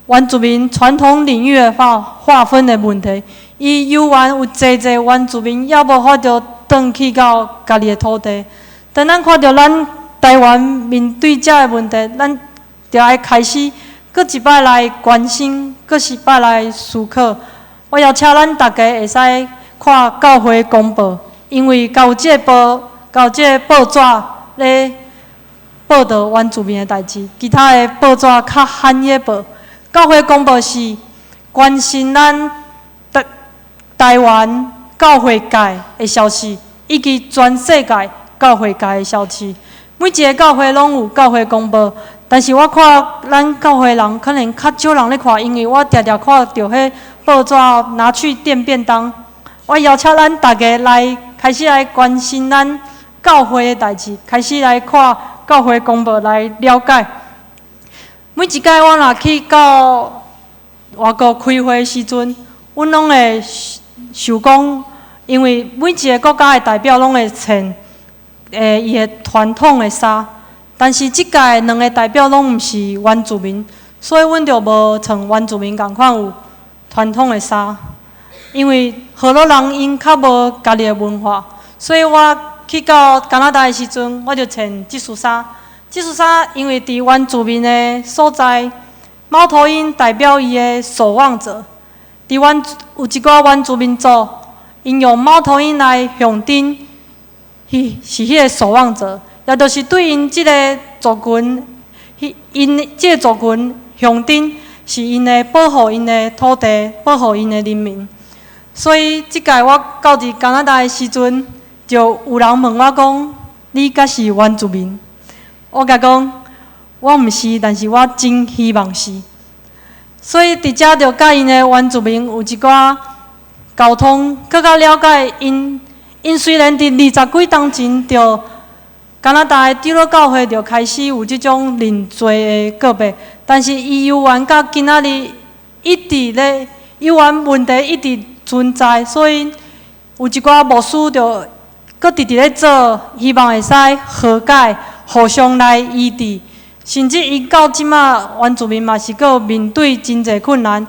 原住民傳統領域的劃分的問題，伊猶原有濟濟原住民猶無法度轉去到家己的土地。當咱看著咱台灣面對這个問題，咱著愛開始閣一擺來關心，閣一擺來思考。我邀請咱大家會使看教會公報，因為有這個報，有這個報紙咧報導原住民的代誌，其他的報紙較罕咧報。教會公報是關心咱台灣教會界的消息，以及全世界教會界的消息。每一个教會攏有教會公報，但是我看咱教會人可能較少人咧看，因為我定定看著彼報紙拿去墊便當。我邀請咱大家來開始來關心咱教會的代誌，開始來看教會公報來了解。每一擺我若去到外國開會時陣，阮攏會想講，因為每一个國家的代表攏會穿伊的傳統的衫，但是這屆兩个代表攏毋是原住民，所以阮就無穿原住民仝款有傳統的衫。因為河洛人𪜶較無家己的文化，所以我去到加拿大的時陣，我就穿這束衫。這束衫因為佇原住民的所在，貓頭鷹代表伊的守望者。佇有一寡原住民族，𪜶用貓頭鷹來象徵，是彼个守望者，也就是對𪜶這个族群，𪜶這个族群象徵是𪜶的保護𪜶的土地，保護𪜶的人民。所以這擺我到佇加拿大的時陣，就有人問我講：“你敢是原住民？”我共講：“我毋是，但是我真希望是。”所以佇遮就佮𪜶的原住民有一寡溝通，閣較了解𪜶。𪜶雖然佇20幾冬前，就加拿大的長老教會就開始有這種認罪的告白，但是伊猶原到今仔日一直咧，猶原問題一直存在，所以有一寡牧師就閣直直咧做，希望會使和解，互相來醫治。甚至𪜶到這馬原住民嘛是閣有面對真濟困難，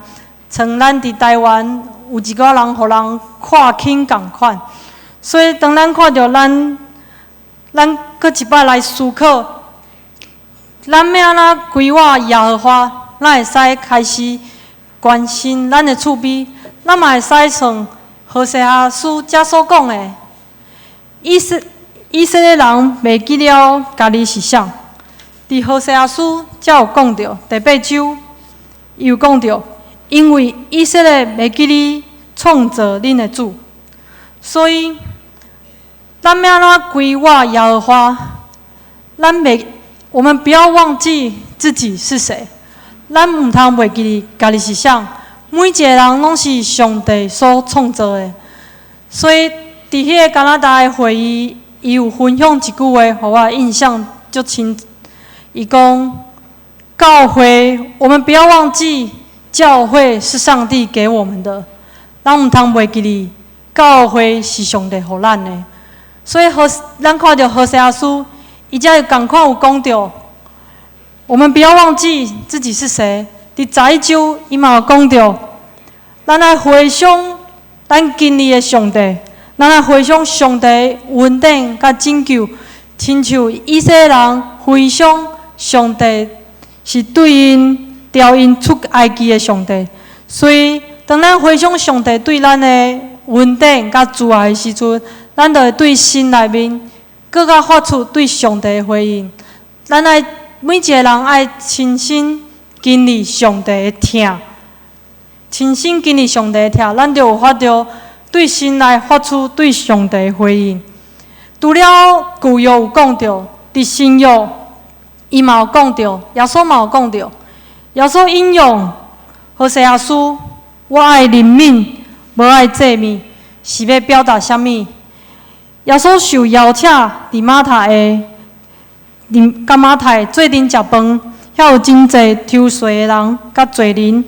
像咱佇台灣有一寡人予人看輕仝款。所以當咱看著咱，咱閣一擺來思考，咱欲按怎歸倚耶和華，咱會使開始關心咱的厝邊，咱嘛會使像何西阿書遮所講的，以色列人袂記了家己是啥。佇何西阿書遮有講著第八章，伊有講著，因為以色列袂記得創造恁的主，所以咱欲按怎歸倚耶和華？咱袂，我們不要忘記自己是誰，咱毋通袂記得家己是啥。每一個人攏是上帝所創造的，所以佇彼个加拿大的會議，伊有分享一句話，予我印象足深。伊講：教會，我們不要忘記，教會是上帝給我們的，咱毋通袂記得，教會是上帝予咱的。所以何，咱看著何西阿書，伊遮有仝款有講著，我們不要忘記自己是誰。佇11章，伊嘛有講著，咱愛回想咱經歷的上帝，咱愛回想上帝恩典佮拯救，親像以色列人回想上帝是對𪜶帶𪜶出埃及的上帝。所以，當咱回想上帝對咱的恩典佮慈愛的時陣，咱就會對心內面閣較發出對上帝的回應。咱愛每一個人愛親身經歷上帝的疼，親身經歷上帝的疼，咱就有法度對心內發出對上帝的回應。除了舊約有講著，佇新約伊嘛有講著，耶穌嘛有講著。耶穌引用何西阿書：“我愛憐憫，無愛祭物”，是欲表達啥物？耶穌受邀請佇馬太的，佇佮馬太做陣食飯，遐有真濟抽稅的人佮罪人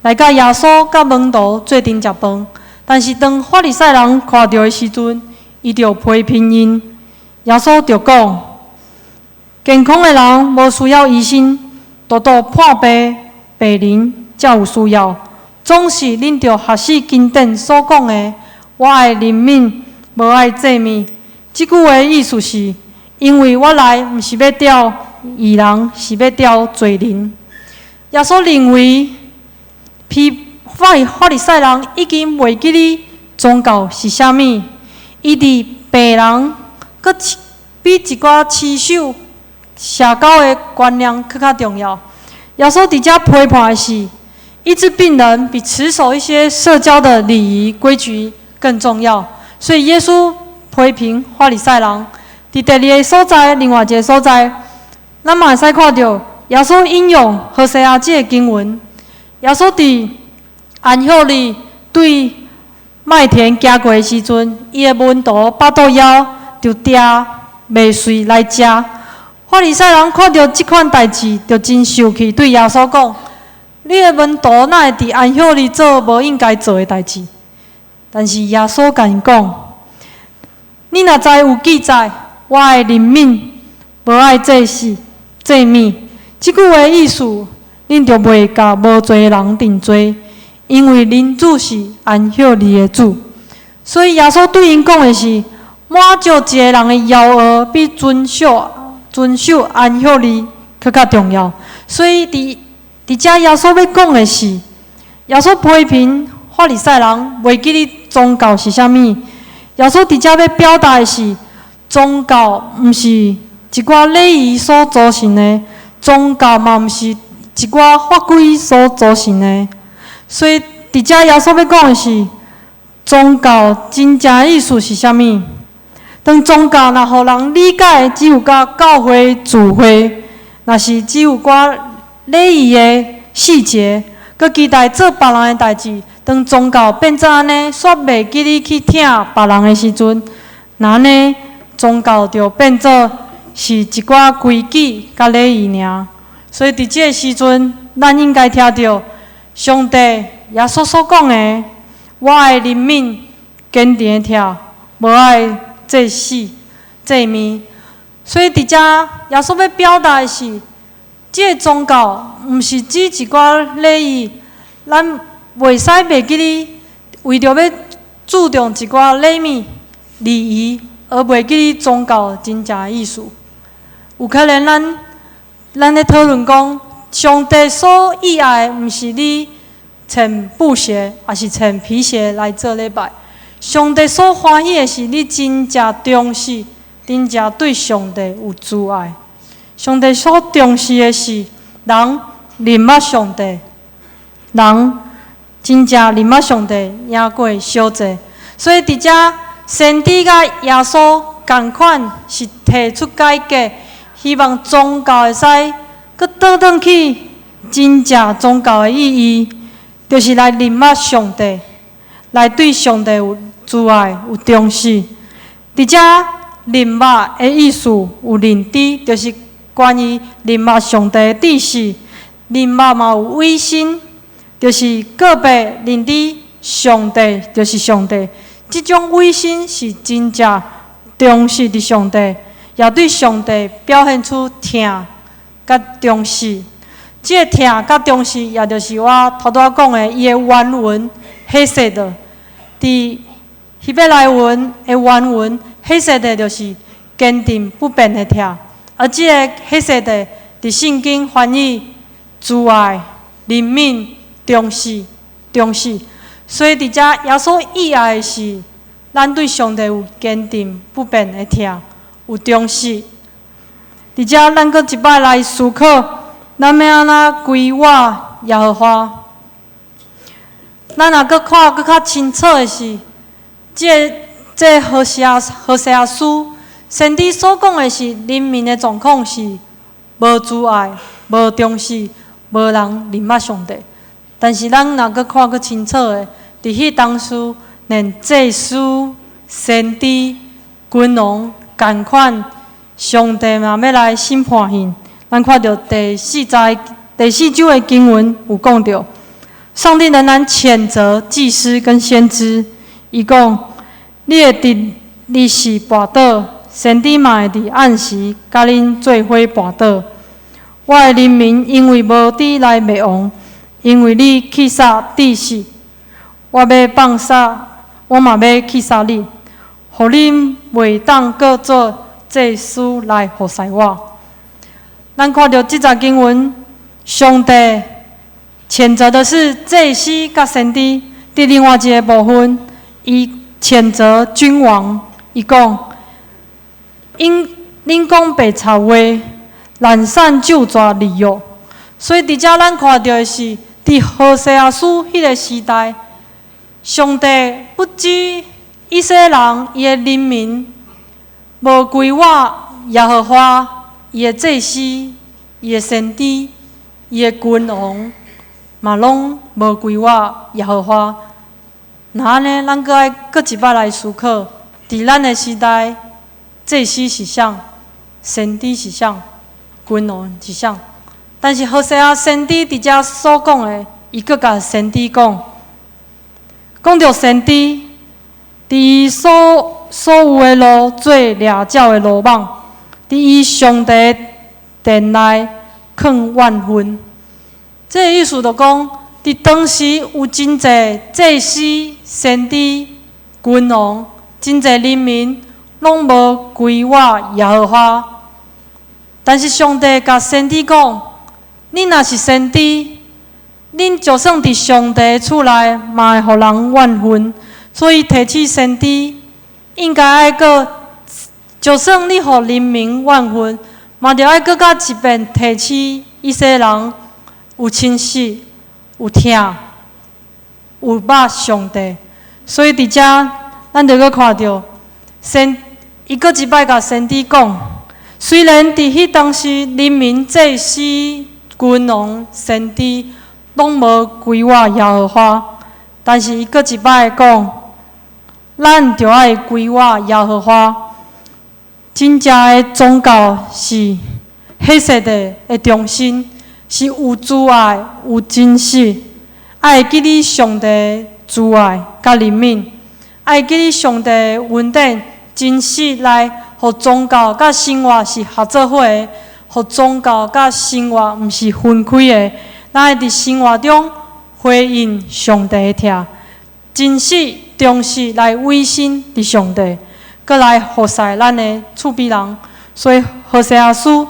來佮耶穌佮門徒做陣食飯。但是當法利賽人看著的時陣，伊就批評𪜶。耶穌就講：健康的人無需要醫生，獨獨破病病人才有需要。總是恁著學習經典所講的：我愛憐憫，無愛祭物。這句話意思是，因為我來毋是欲召義人，是欲召罪人。耶穌認為，批法利賽人已經袂記得宗教是啥物，醫治病人，閣比一寡持守社交的觀念閣較重要。耶穌佇遮批判的是，醫治病人比持守一些社交的禮儀規矩更重要。所以耶穌批評法利賽人。佇第二个所在，另外一个所在，咱嘛會使看著耶穌引用何西阿這个經文。耶穌佇安息日對麥田行過的時陣，伊的門徒腹肚枵，就摘麥穗來食。法利賽人看著這款代誌，就真生氣，對耶穌講：你的門徒哪會佇安息日做無應該做的代誌？但是耶穌共𪜶講：你若知有記載，我愛憐憫，無愛祭祀祭物。這句話意思，恁就袂共無罪的人定罪，因為人子是安息日的主。所以耶穌對𪜶講的是：滿足一个人的枵餓，比遵守安息日閣較重要。所以佇遮耶穌欲講的是，耶穌批評法利賽人袂記得宗教是啥物。耶穌佇遮欲表達的是，宗教毋是一寡禮儀所組成的，宗教嘛毋是一寡法規所組成的。所以佇遮耶穌欲講的是，宗教真正意思是啥物？當宗教若予人理解只有佮教會聚會，若是只有寡禮儀的細節，閣期待做別人的代誌，當宗教變做按呢，煞袂記得去疼別人的時陣，那按呢宗教就變做是一寡規矩佮禮儀爾。所以佇這个時陣，咱應該聽著上帝耶穌所講的：我愛憐憫，堅定的疼，無愛祭司、祭物。所以佇遮耶穌欲表達的是，這个宗教毋是指一寡禮儀，咱袂使袂記得為著欲注重一寡禮物、禮儀，而袂記得宗教真正的意思。有可能咱咧討論講，上帝所喜愛的毋是你穿布鞋，抑是穿皮鞋來做禮拜。上帝所歡喜的是你真正重視，真正對上帝有慈愛。上帝所重視的是人認捌上帝，人真正認捌上帝，贏過燒祭。所以佇遮先知佮耶穌仝款是提出改革，希望宗教會使閣倒轉去真正宗教的意義，就是來認捌上帝，來對上帝有慈愛、有重視。佇遮認捌的意思有認知，就是關於認捌上帝的知識。認捌嘛有委身，就是告白認知上帝就是上帝。這種委身是真正忠實佇上帝，也對上帝表現出疼佮重視。這个疼佮重視，也就是我頭拄仔講的，伊的原文彼色的，佇希伯來文的原文彼色的，就是堅定不變的疼。而這个彼色的，佇聖經翻譯慈愛、憐憫、重視、重視。所以佇遮耶穌喜愛的是，咱對上帝有堅定不變的疼，有重視。佇遮咱閣一擺來思考，咱欲按怎歸倚耶和華？咱若閣看閣較清楚的是，這个這何西阿書先知所講的是人民的狀況是無慈愛、無重視、無人認捌上帝。但是咱若閣看閣清楚的，佇彼當時，連祭司、先知、君王仝款，上帝嘛欲來審判𪜶。咱看著第四節、第四章的經文有講著，上帝仍然譴責祭司跟先知，伊講：你會佇日時跋倒，先知嘛會佇暗時共恁做伙跋倒。我的人民因為無知來滅亡，因為你棄殺知識，我欲放殺，我嘛欲棄殺你，予恁袂當閣做祭司來服侍我。咱看著這節經文，上帝譴責的是祭司佮先知。佇另外一个部分，伊譴責君王，伊講：𪜶恁講白賊話，濫散咒詛立約。所以佇遮咱看著的是，佇何西阿書彼个時代，上帝不止以色列人伊的人民無歸倚耶和華，伊的祭司、伊的先知、伊的君王，嘛攏無歸倚耶和華。若按呢，咱閣愛閣一擺來思考，佇咱的時代，祭司是啥？先知是啥？君王是啥？但是何西阿先知佇遮所講的，伊閣共先知講，講著先知佇伊所有的路做獵鳥的羅網，佇伊上帝殿內囥怨恨。這个意思就講，佇當時有真濟祭司、先知、君王，真濟人民攏無歸倚耶和華。但是上帝共先知講：恁若是先知，恁就算佇上帝厝內，嘛會予人怨恨。所以提醒先知，應該愛閣，就算你予人民怨恨，嘛著愛閣較一遍提醒以色列人有誠實、有疼、有捌上帝。所以佇遮，咱就閣看著先，伊閣一擺共先知講，雖然佇彼當時人民、祭司、君王、先知攏無歸倚耶和華，但是伊閣一擺講，咱著愛歸倚耶和華。真正的宗教是彼色的的中心，是有慈愛、有真實，愛記得上帝慈愛佮憐憫，愛記得上帝恩典，真實來，予宗教佮生活是合做伙的，予宗教佮生活毋是分開的。咱會佇生活中回應上帝的疼，真實忠實來委身佇上帝，閣來服侍咱的厝邊人。所以何西阿書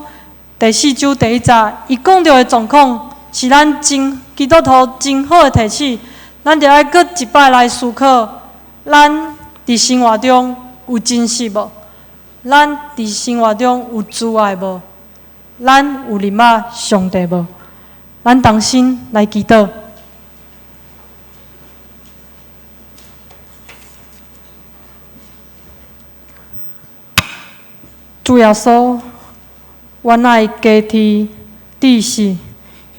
第四章第一節，伊講著的狀況是咱真基督徒真好的提醒。咱著愛閣一擺來思考，咱佇生活中有真實無？咱佇生活中有慈愛無？咱有認捌上帝無？咱同心來祈禱。主耶穌，阮愛加添知識，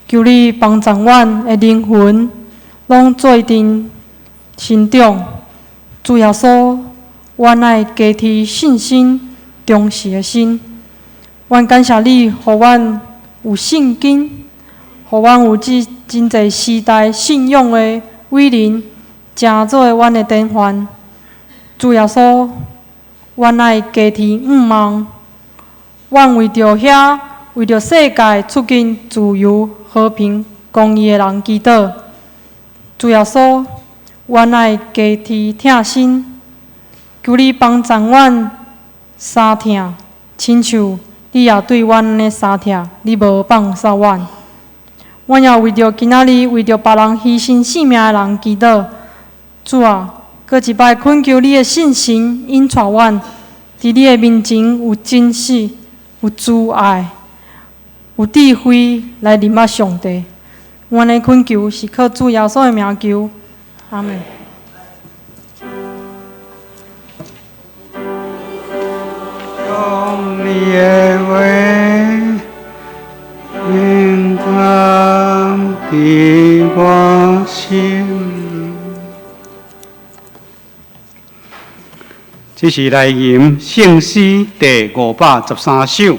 求你幫助阮的靈魂，攏做陣成長。主耶穌，阮愛加添信心、忠實的心。阮感謝你，予阮有聖經，予阮有這真濟時代信仰的偉人，成做阮的典範。主耶穌，阮愛加添向望。阮為著遐，為著世界促進自由、和平、公義的人祈禱。主耶穌，阮愛加添疼心，求你幫助阮相疼，親像你也對阮按呢相疼，你無放捨阮。阮也為著今仔日為著別人犧牲性命的人祈禱。主啊，閣一擺懇求你的聖神引帶阮，佇你的面前有真實、有慈愛、有智慧來認捌上帝。阮的懇求是靠主耶穌的名求，阿們。用你的話平安佇我心。這是來吟聖詩第513首，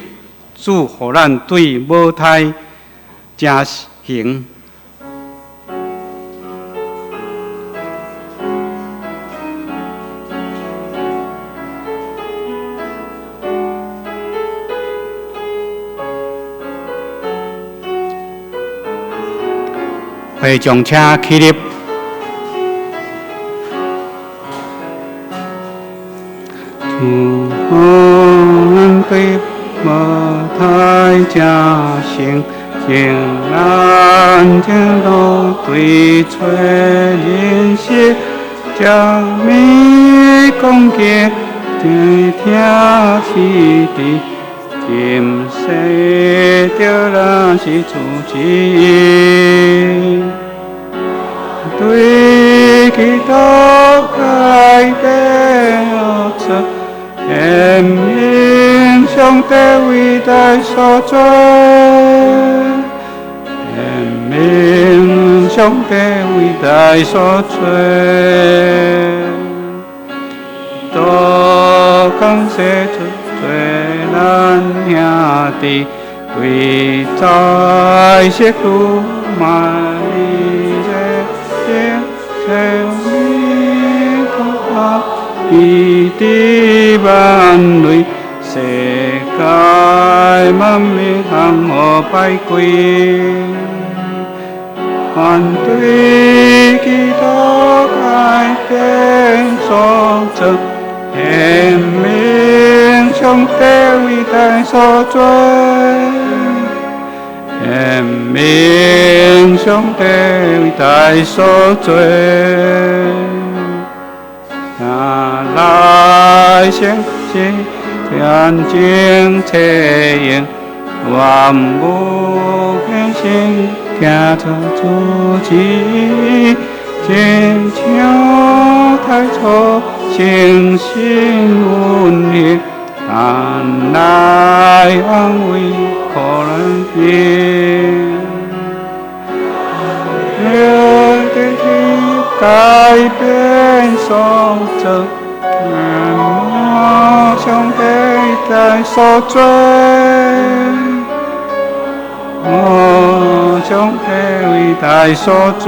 主予咱對母胎成形。会众请起立。主予咱對母胎成形，将咱前路對找認識，将物講經，聽是伫今世著咱是主旨，對基督改變出，顯明上帝偉大所作，顯明上帝偉大所作，多感謝主做咱兄弟，對在世路萬里的生命伊佇萬類世界萬民向何拜跪？反對基督改變所作，顯明上帝偉大所作，顯明上帝偉大所作。來相信天經冊用，萬物更新，行出主旨，親像太初誠心溫馨，但來安慰可憐心。改變所作，上帝在所作，我上帝偉大所作，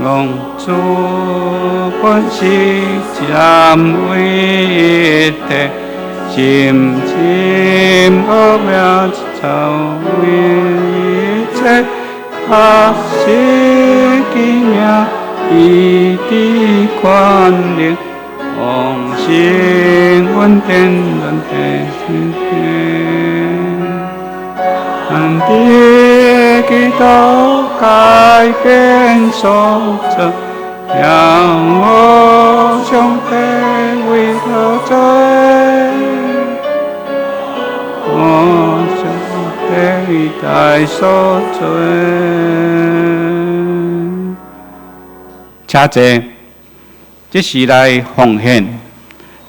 望主保佛是三位一体，心心恶名超为一切，确实奇妙，一地权能，往生稳定稳定天。咱的基督改变所做，让我上帝为何罪？我上帝代所罪。请坐，这是来奉献，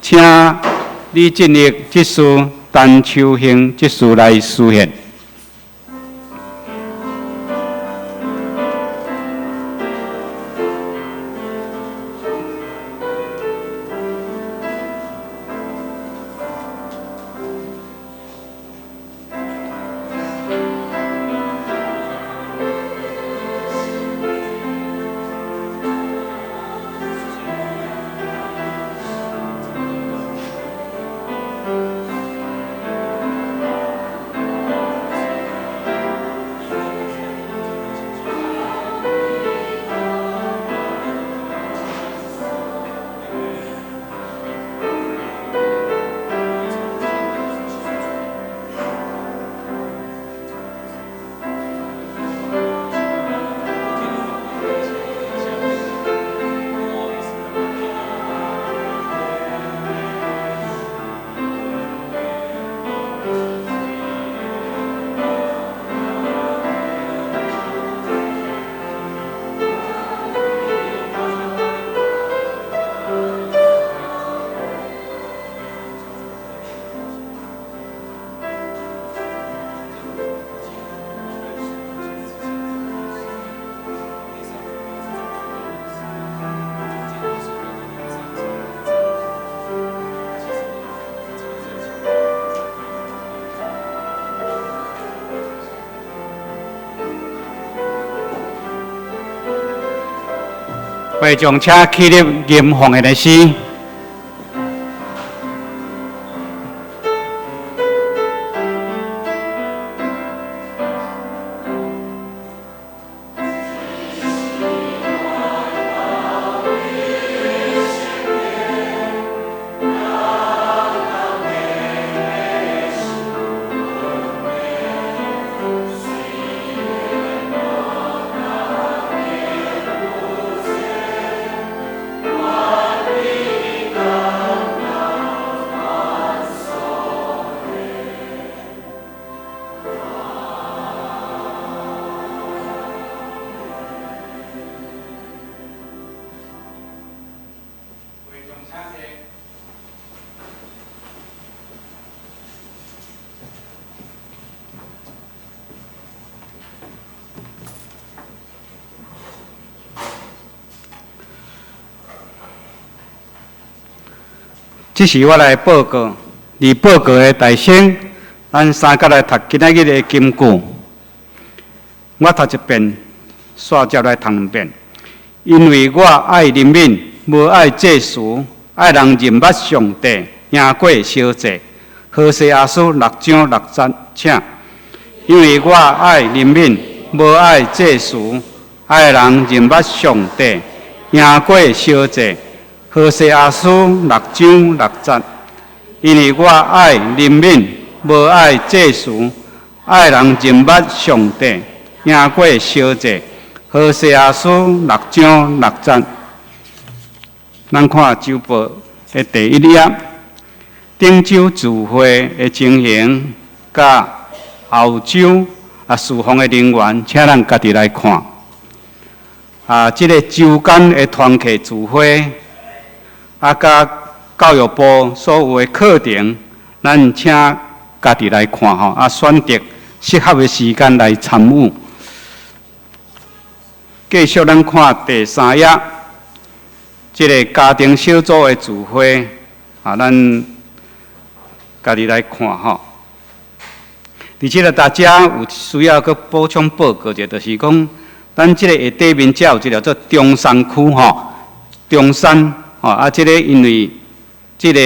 请李进义执事、陈秋兴执事来书献。会众请起立吟奉献的诗。这是我来报告，伫报告的大先，咱三角来读今仔日的金句。我读一遍，煞接来读两遍。因为我爱人民，无爱祭司，爱人认捌上帝，赢过烧祭。何西阿书6章6节，请。因为我爱人民，无爱祭司，爱人认捌上帝，赢过烧祭。何西阿书6章6节，因为我爱人民，无爱祭司，爱人认捌上帝，赢过烧祭。何西阿书6章6节，咱看周报的第一页，顶周聚会的情形，佮后周侍奉的人员，请咱家己来看。这个周间的团契聚会。佮教育部所有的课程，咱请家己来看吼，选择适合的时间来参与。继续，咱看第三页，这个家庭小组的聚会，咱家己来看吼。而且大家有需要阁补充报告者，就是讲，咱这个下底面遮有一个叫做中山区吼。中山，吼啊，這个因為這个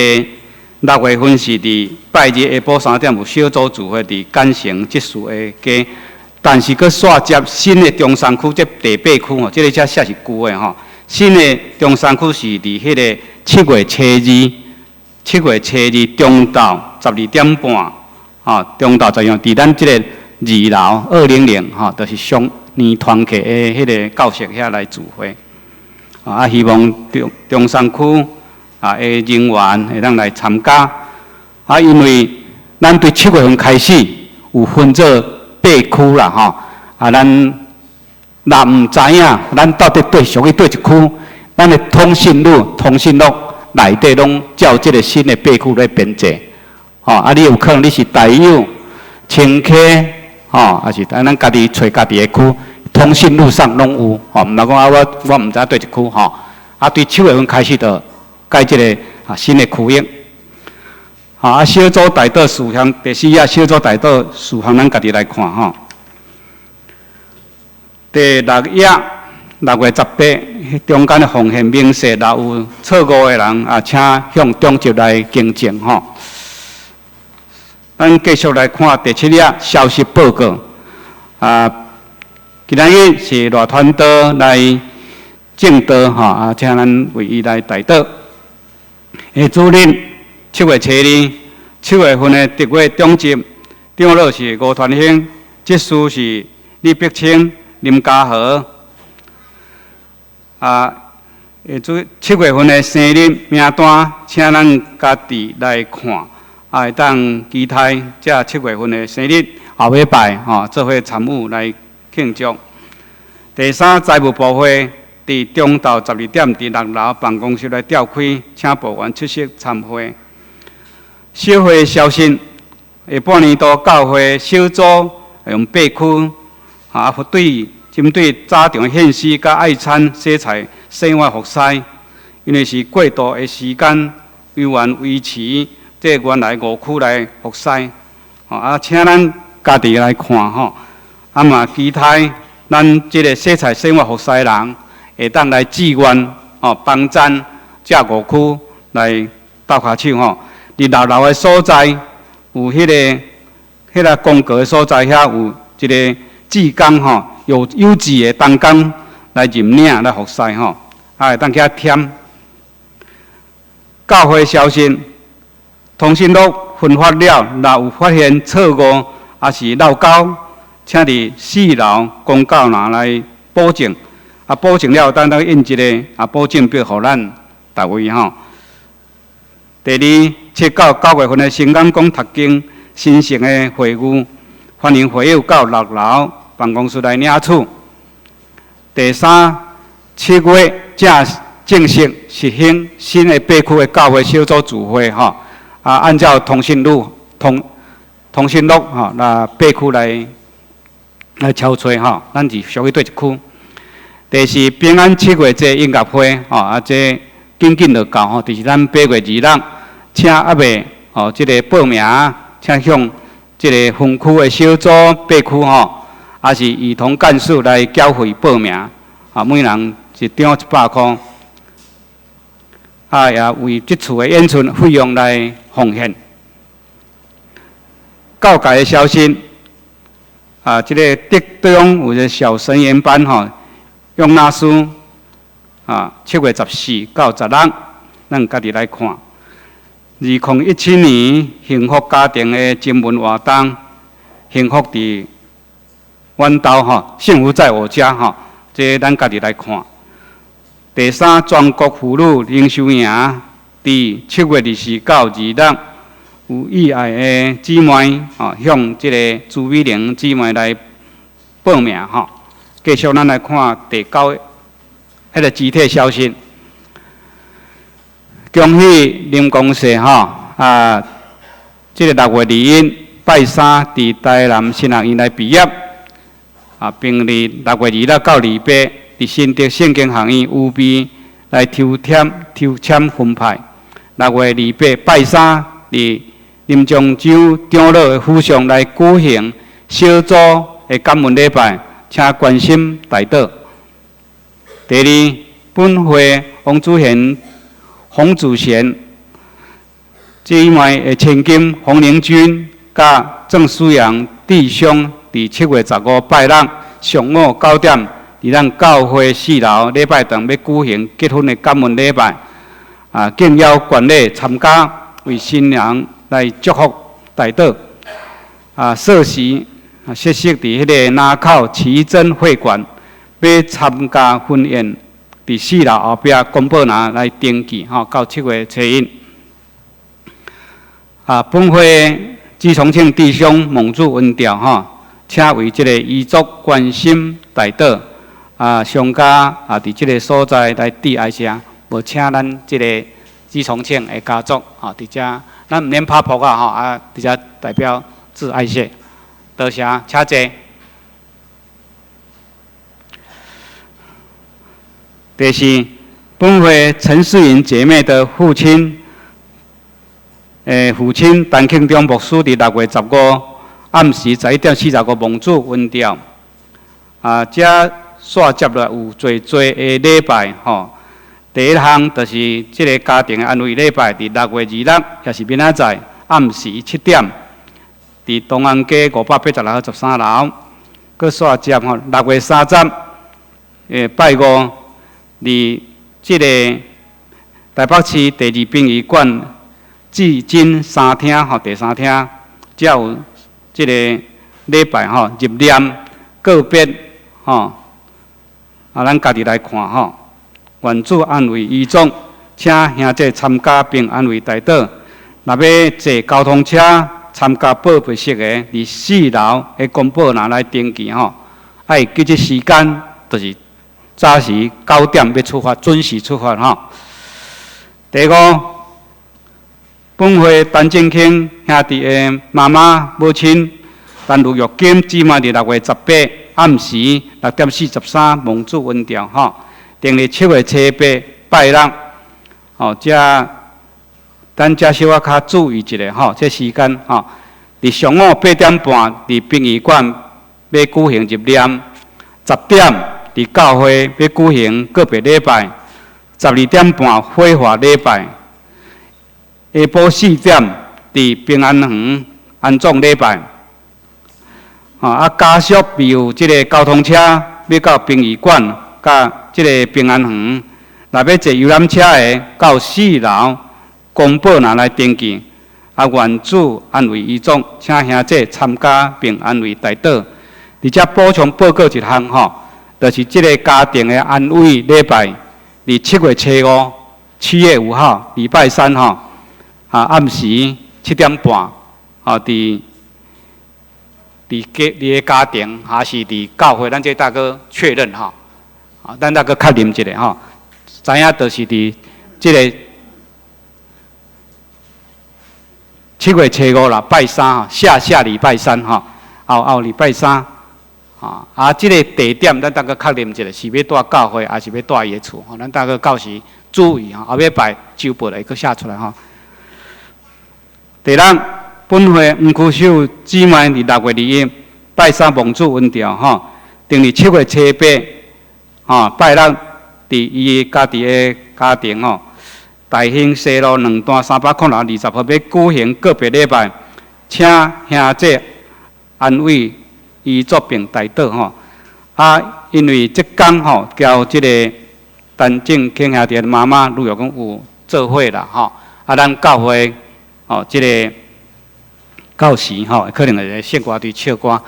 六月份是佇拜日下晡3點有小組聚會佇干城執事的家，但是閣煞接新的中山區，這第八區吼，這个才寫是舊的吼。新的中山區是佇彼个七月初二，七月初二中晝12點半，吼，中晝12，佇咱這個二樓200吼，就是雙年團契的彼个教室遐來聚會。啊，希望中中山區啊的人員會當來參加。啊，因為咱對七月份開始有分做八區啦，吼。啊，咱若毋知影，咱到底對屬於佗一區，咱的通訊錄、通訊錄內底攏照這个新的八區來編制。吼，啊，你有可能你是大有、清溪，吼，抑是咱家己揣家己的區，通訊錄上攏有，吼，毋通講啊，我毋知佗一區，吼。啊，對七月份開始就改這个啊新的區域。吼，啊，小組代禱事項第四頁，小組代禱事項，咱家己來看吼。第六頁，6月18，中間的奉獻明細，若有錯誤的人啊，請向長執來更正吼。咱繼續來看第七頁消息報告。啊，今仔日是賴傳道來證道吼，啊，請咱為伊來代禱。下主日七月初二，七月份的特會長執長老是吳傳興，執事是李碧清、林家和。啊，下主七月份的生日名單，請咱家己來看，啊，會當期待這七月份的生日後禮拜吼，做伙參與來慶祝。第三，財務部會佇中晝12點佇六樓辦公室來召開，請部員出席參會。小會消息，下半年度教會小組用八區啊，對針對早場獻詩佮愛餐洗菜洗碗服侍，因為是過度的時間，猶原維持這原來五區來服侍。啊，請咱家己來看吼，啊嘛期待咱這个洗菜洗碗服侍的人會當來志願吼，幫贊這五區來鬥跤手吼。佇六樓的所在有彼个公告的所在，遐有一个志工吼，有有志的同工來認領來服侍吼，啊會當去遐添。教會消息，通訊錄分發了，若有發現錯誤，抑是漏勾，請佇四樓公告欄來補正。啊，補正了，等等印一个啊補正表予咱逐位吼。第二，七到九月份的新港講讀經神聖的會議，歡迎會友到六樓辦公室來領取。第三，七月正正式實行新的八區的教會小組聚會吼，啊，按照通訊錄吼，來八區來抽揣吼，咱是屬於佗一區。第四，平安七月節音樂會吼，啊，這緊緊就到吼，就是咱8月26，請猶未吼，這个報名，請向這个分區的小組八區吼，抑是兒童幹事來繳費報名，啊，每人一張100箍，啊，也為這次的演出費用來奉獻。教界的消息，啊，這个德中有一个小神研班吼，用老師啊，7月14到16，咱家己來看。2017年幸福家庭的徵文活動，幸福佇阮兜吼，幸福在我家吼，這咱家己來看。第三，全國婦女靈修營，佇7月24到26，有意愛的姊妹吼，向這个朱美玲姊妹來報名吼。繼續，咱來看第九，彼个肢體消息。恭喜林公社吼啊！這个6月21拜三，佇台南神學院來畢業。啊，並佇6月26到28，佇新竹聖經學院預備來抽籤分派。6月28拜三，佇林漳州長老的府上來舉行小組的感恩禮拜，請關心代禱。第二，本會王祖賢、洪祖賢姊妹的千金洪玲君，佮鄭書陽弟兄，佇7月15拜六上午9點，佇咱教會四樓禮拜堂欲舉行結婚的感恩禮拜，敬邀全體參加，為新人來祝福代禱。設時設席佇彼个林口奇珍會館，欲參加婚宴，佇四樓後壁公報欄來登記吼，到7月初一。本會朱重慶弟兄蒙主恩召吼，請為這个遺族關心代禱。商家佇這个所在來致哀謝，無請咱這个朱重慶的家族吼，佇遮咱毋免拍噗仔吼，佇遮代表致哀謝，多謝，請坐。第四，本會陳世雲姐妹的父親，父親陳慶忠牧師佇6月15暗時11點45蒙主恩召，遮煞接落有濟濟的禮拜吼。第一項就是這个家庭的安慰禮拜，佇6月26，也是明仔載暗時7點，佇東安街586號13樓。閣煞接吼，6月30，拜五，佇這个台北市第二殯儀館至真三廳吼，第三廳，才有這个禮拜吼，入殮告別吼。咱家己來看吼，願主安慰遺族，請兄弟參加並安慰代禱。若欲坐交通車參加報別式的，佇四樓的公報欄來登記吼。愛記這時間，就是早時9點欲出發，準時出發吼。第五，本會陳正興兄弟的媽媽母親陳如玉金姊妹，佇6月18暗時6點43蒙主恩召吼，定佇7月初八拜六吼，遮咱遮小可較注意一下吼，這時間吼，佇上午8點半佇殯儀館欲舉行入殮，10點佇教會欲舉行告別禮拜，12點半火化禮拜，下晡4點佇平安園安葬禮拜。家屬備有這个交通車，欲到殯儀館，佮這个平安園。若欲坐遊覽車的，到四樓公報欄來登記。願主安慰遺族，請兄弟參加並安慰代禱。而且補充報告一項吼，就是這个家庭的安慰禮拜，佇7月初五，7月5號，禮拜三吼，暗時7點半，佇家家庭，還是佇教會，咱這大哥確認吼，咱大哥確認一下吼，知影就是佇這个7月初五啦，拜三吼，下下禮拜三吼，後後禮拜三，這个地點咱大哥確認一下，是欲蹛教會，還是欲蹛伊的厝吼？咱大哥到時注意吼，後禮拜周報會閣寫出來吼。第六，本會黃區秀姊妹佇6月21拜三蒙主恩召吼，定佇7月初八吼拜六，佇伊家己的家庭吼，大興西路兩段306-20號欲舉行告別禮拜，請兄弟安慰遺族並代禱吼。因為這工吼，交這个陳正慶兄弟的媽媽呂玉講有做伙啦吼。咱教會吼，這个到時吼，可能會聖歌隊唱歌，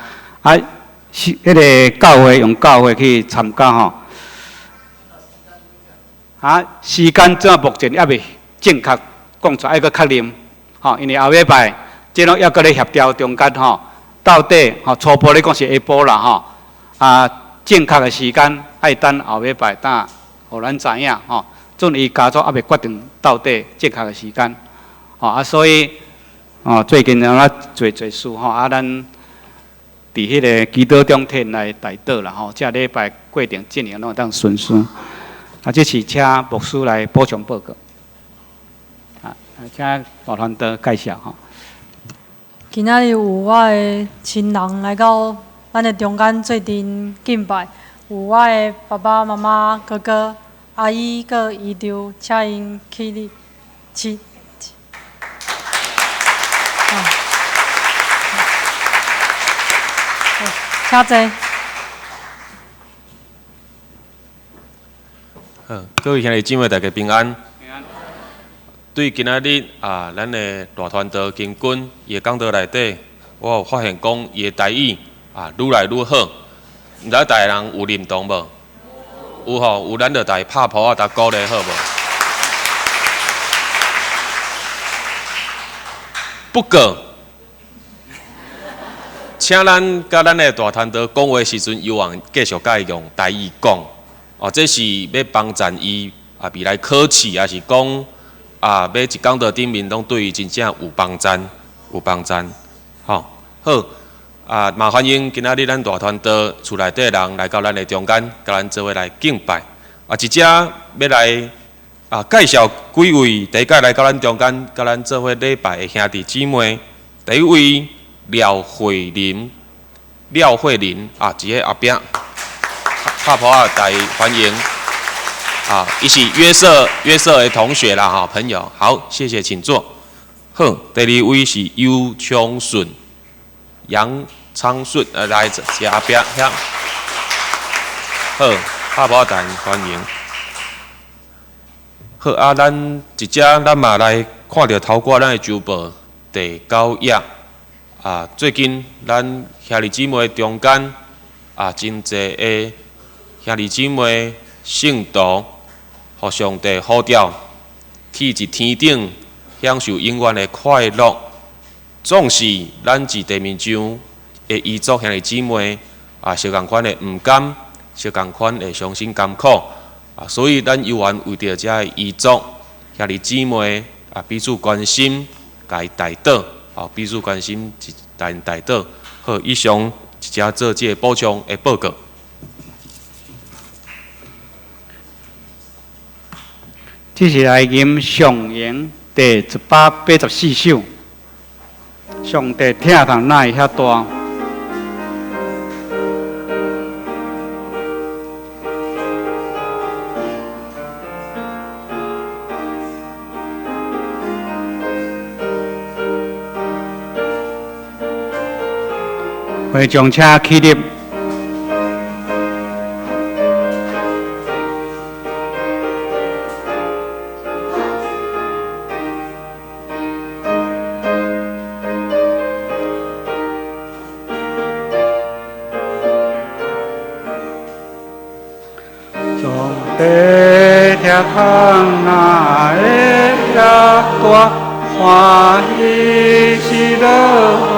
是彼个教會用教會去參加吼。時間這目前猶未正確講出來，愛閣確認吼，因為後禮拜這攏猶閣咧協調中間吼，到底吼初步咧講是下晡啦吼，正確的時間愛等後禮拜等，予咱知影吼。陣伊家族猶未決定到底正確的時間，吼所以最近咱做做事吼，咱佇彼个祈禱中替𪜶來代禱啦吼，這禮拜過程進行攏會當順順。這是請牧師來補充報告。請大傳道介紹吼。今仔日有我的親人來到咱的中間做陣敬拜，有我的爸爸媽媽、哥哥，啊，伊閣依著請𪜶起立，起。啊，請坐。好，各位兄弟姊妹，大家平安。平安。對今仔日啊，咱的大傳道金君伊的講道內底，我有發現講伊的台語啊，愈來愈好。毋知逐个人有認同無？有吼，有咱就共伊拍噗仔，共鼓勵好無？不過，請咱佮咱的大傳道講話時陣，猶原繼續共伊用台語講。哦，這是欲幫贊伊啊，未來考試，抑是講啊，欲佇講道頂面，攏對伊真正有幫贊，有幫贊。吼，好啊，嘛歡迎今仔日咱大傳道厝內底人來到咱的中間，佮咱做伙來敬拜。啊，一隻欲來啊介紹幾位第一擺來到咱中間，佮咱做伙禮拜的兄弟姊妹。第一位廖慧玲，廖慧玲啊，佇咧後壁。拍噗仔，共伊歡迎啊！伊是約瑟約瑟的同學啦，哈，朋友，好，謝謝，請坐。好，第二位是尤昌順，楊昌順，來，佇後壁遐。好，拍噗仔，共伊歡迎。好啊，咱一隻咱嘛來看著頭拄仔咱的週報第九頁啊，最近咱兄弟姊妹中間啊，真濟的兄弟姊妹信徒，予上帝呼召去佇天頂享受永遠的快樂。總是咱佇地面上的遺族兄弟姊妹啊，相仝款的毋甘，相仝款的傷心甘苦啊，所以咱猶原為著遮的遺族兄弟姊妹啊，彼此關心，共伊代禱，啊，彼此關心，一共𪜶代禱。好，以上一隻做這個補充的報告。這是來吟上詠第184首。上帝疼痛哪會遐大？會眾請起立。上帝疼痛哪會遐大？歡喜喜樂予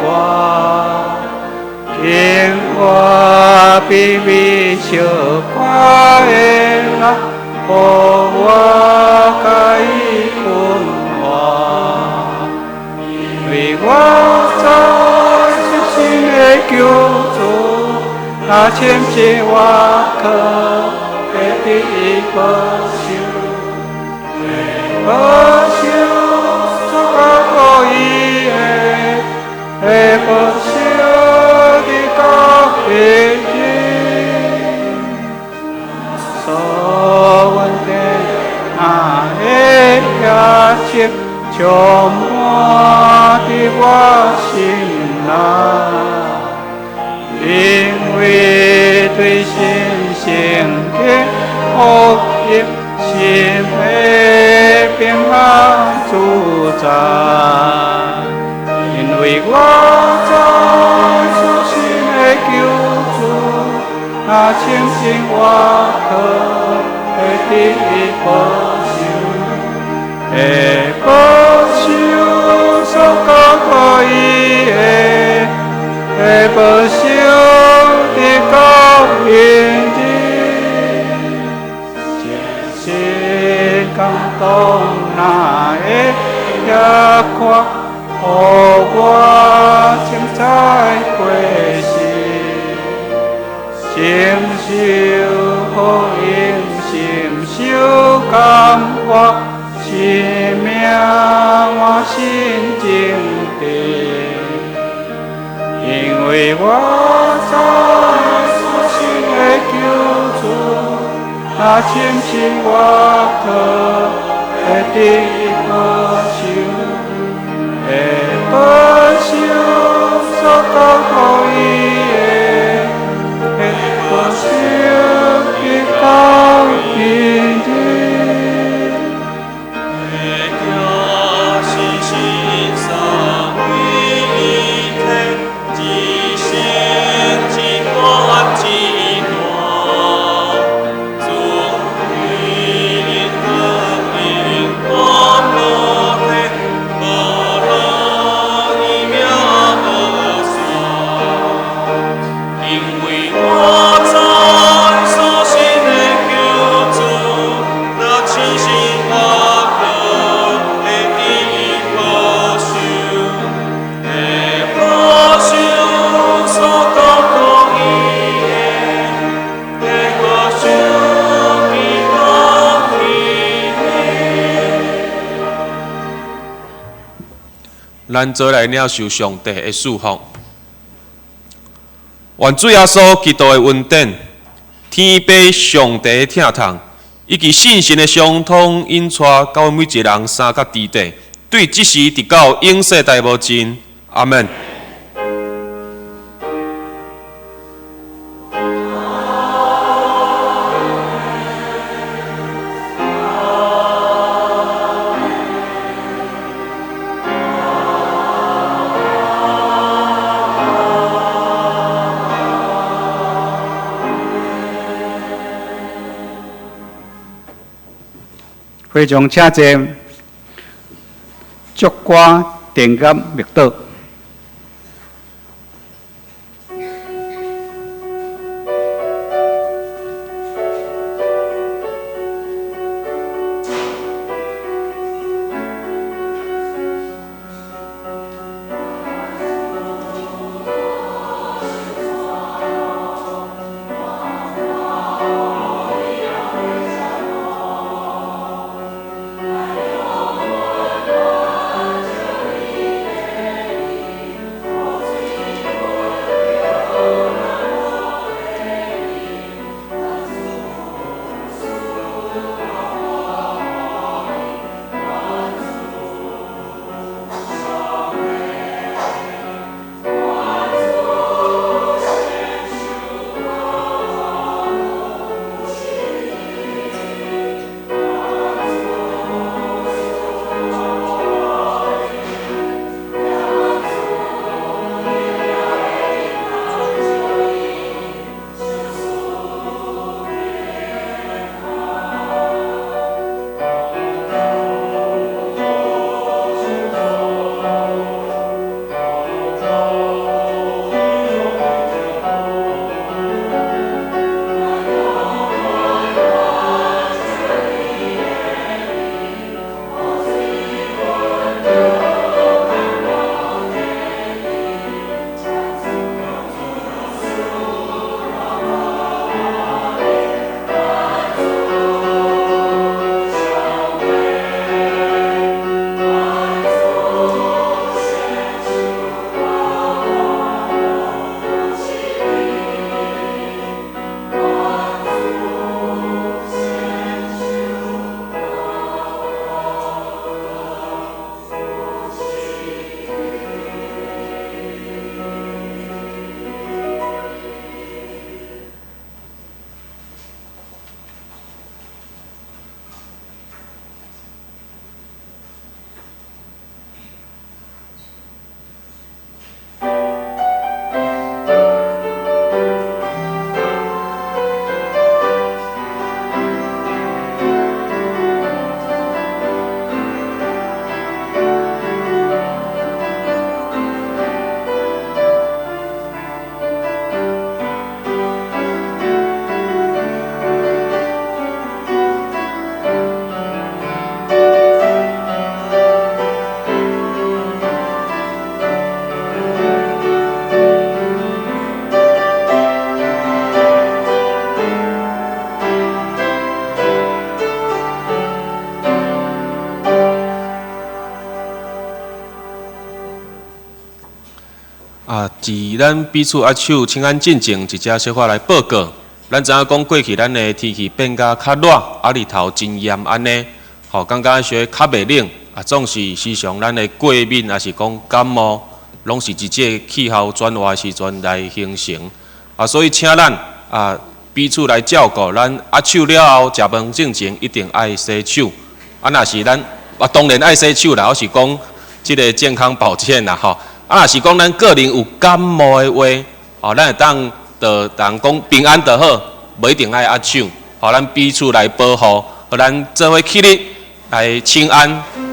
我，經我卑微小看的人，予我共伊困活，因為我知屬神的救主，若親近我可會得保守，會保守所交託伊的，會保守直到永遠。所穩定哪會遐深，充滿佇我心內，因為對神聖的福音，心會平安自在。因為我知屬神的救主，若親近我可會得保守，會保守所交託伊的，會保守直到永遠。真心感動哪會遐闊，予我凊彩過時，承受福音，深受感化，生命滿新境地。因為我知屬神的救主，若亲信我靠，会得保守，会保守所交托伊的，会保守直到今日。咱做來領受上帝的祝福。願主耶穌基督的恩典、天父上帝的疼痛，以及聖神的相通引帶，佮阮每一个人三甲弟弟，對這時直到永世代無盡。阿們。會場請坐，祝歌定眼默禱。啊，伫咱彼此握手、請安進前，一隻小可來報告。咱知影講過去咱的天氣變甲較熱，啊日頭真炎按呢，吼，感覺小較袂冷，啊總是時常咱的過敏，抑是講感冒，攏是佇這个氣候轉換時陣來形成。啊，所以請咱啊彼此來照顧，咱握手了後，食飯進前一定愛洗手。啊，若是咱啊當然愛洗手啦，我是講這个健康保健啦，吼。啊，若是講咱個人有感冒的話，哦，咱會當就人講平安就好，無一定愛握手，予咱彼此來保護，予咱做伙起立來請安。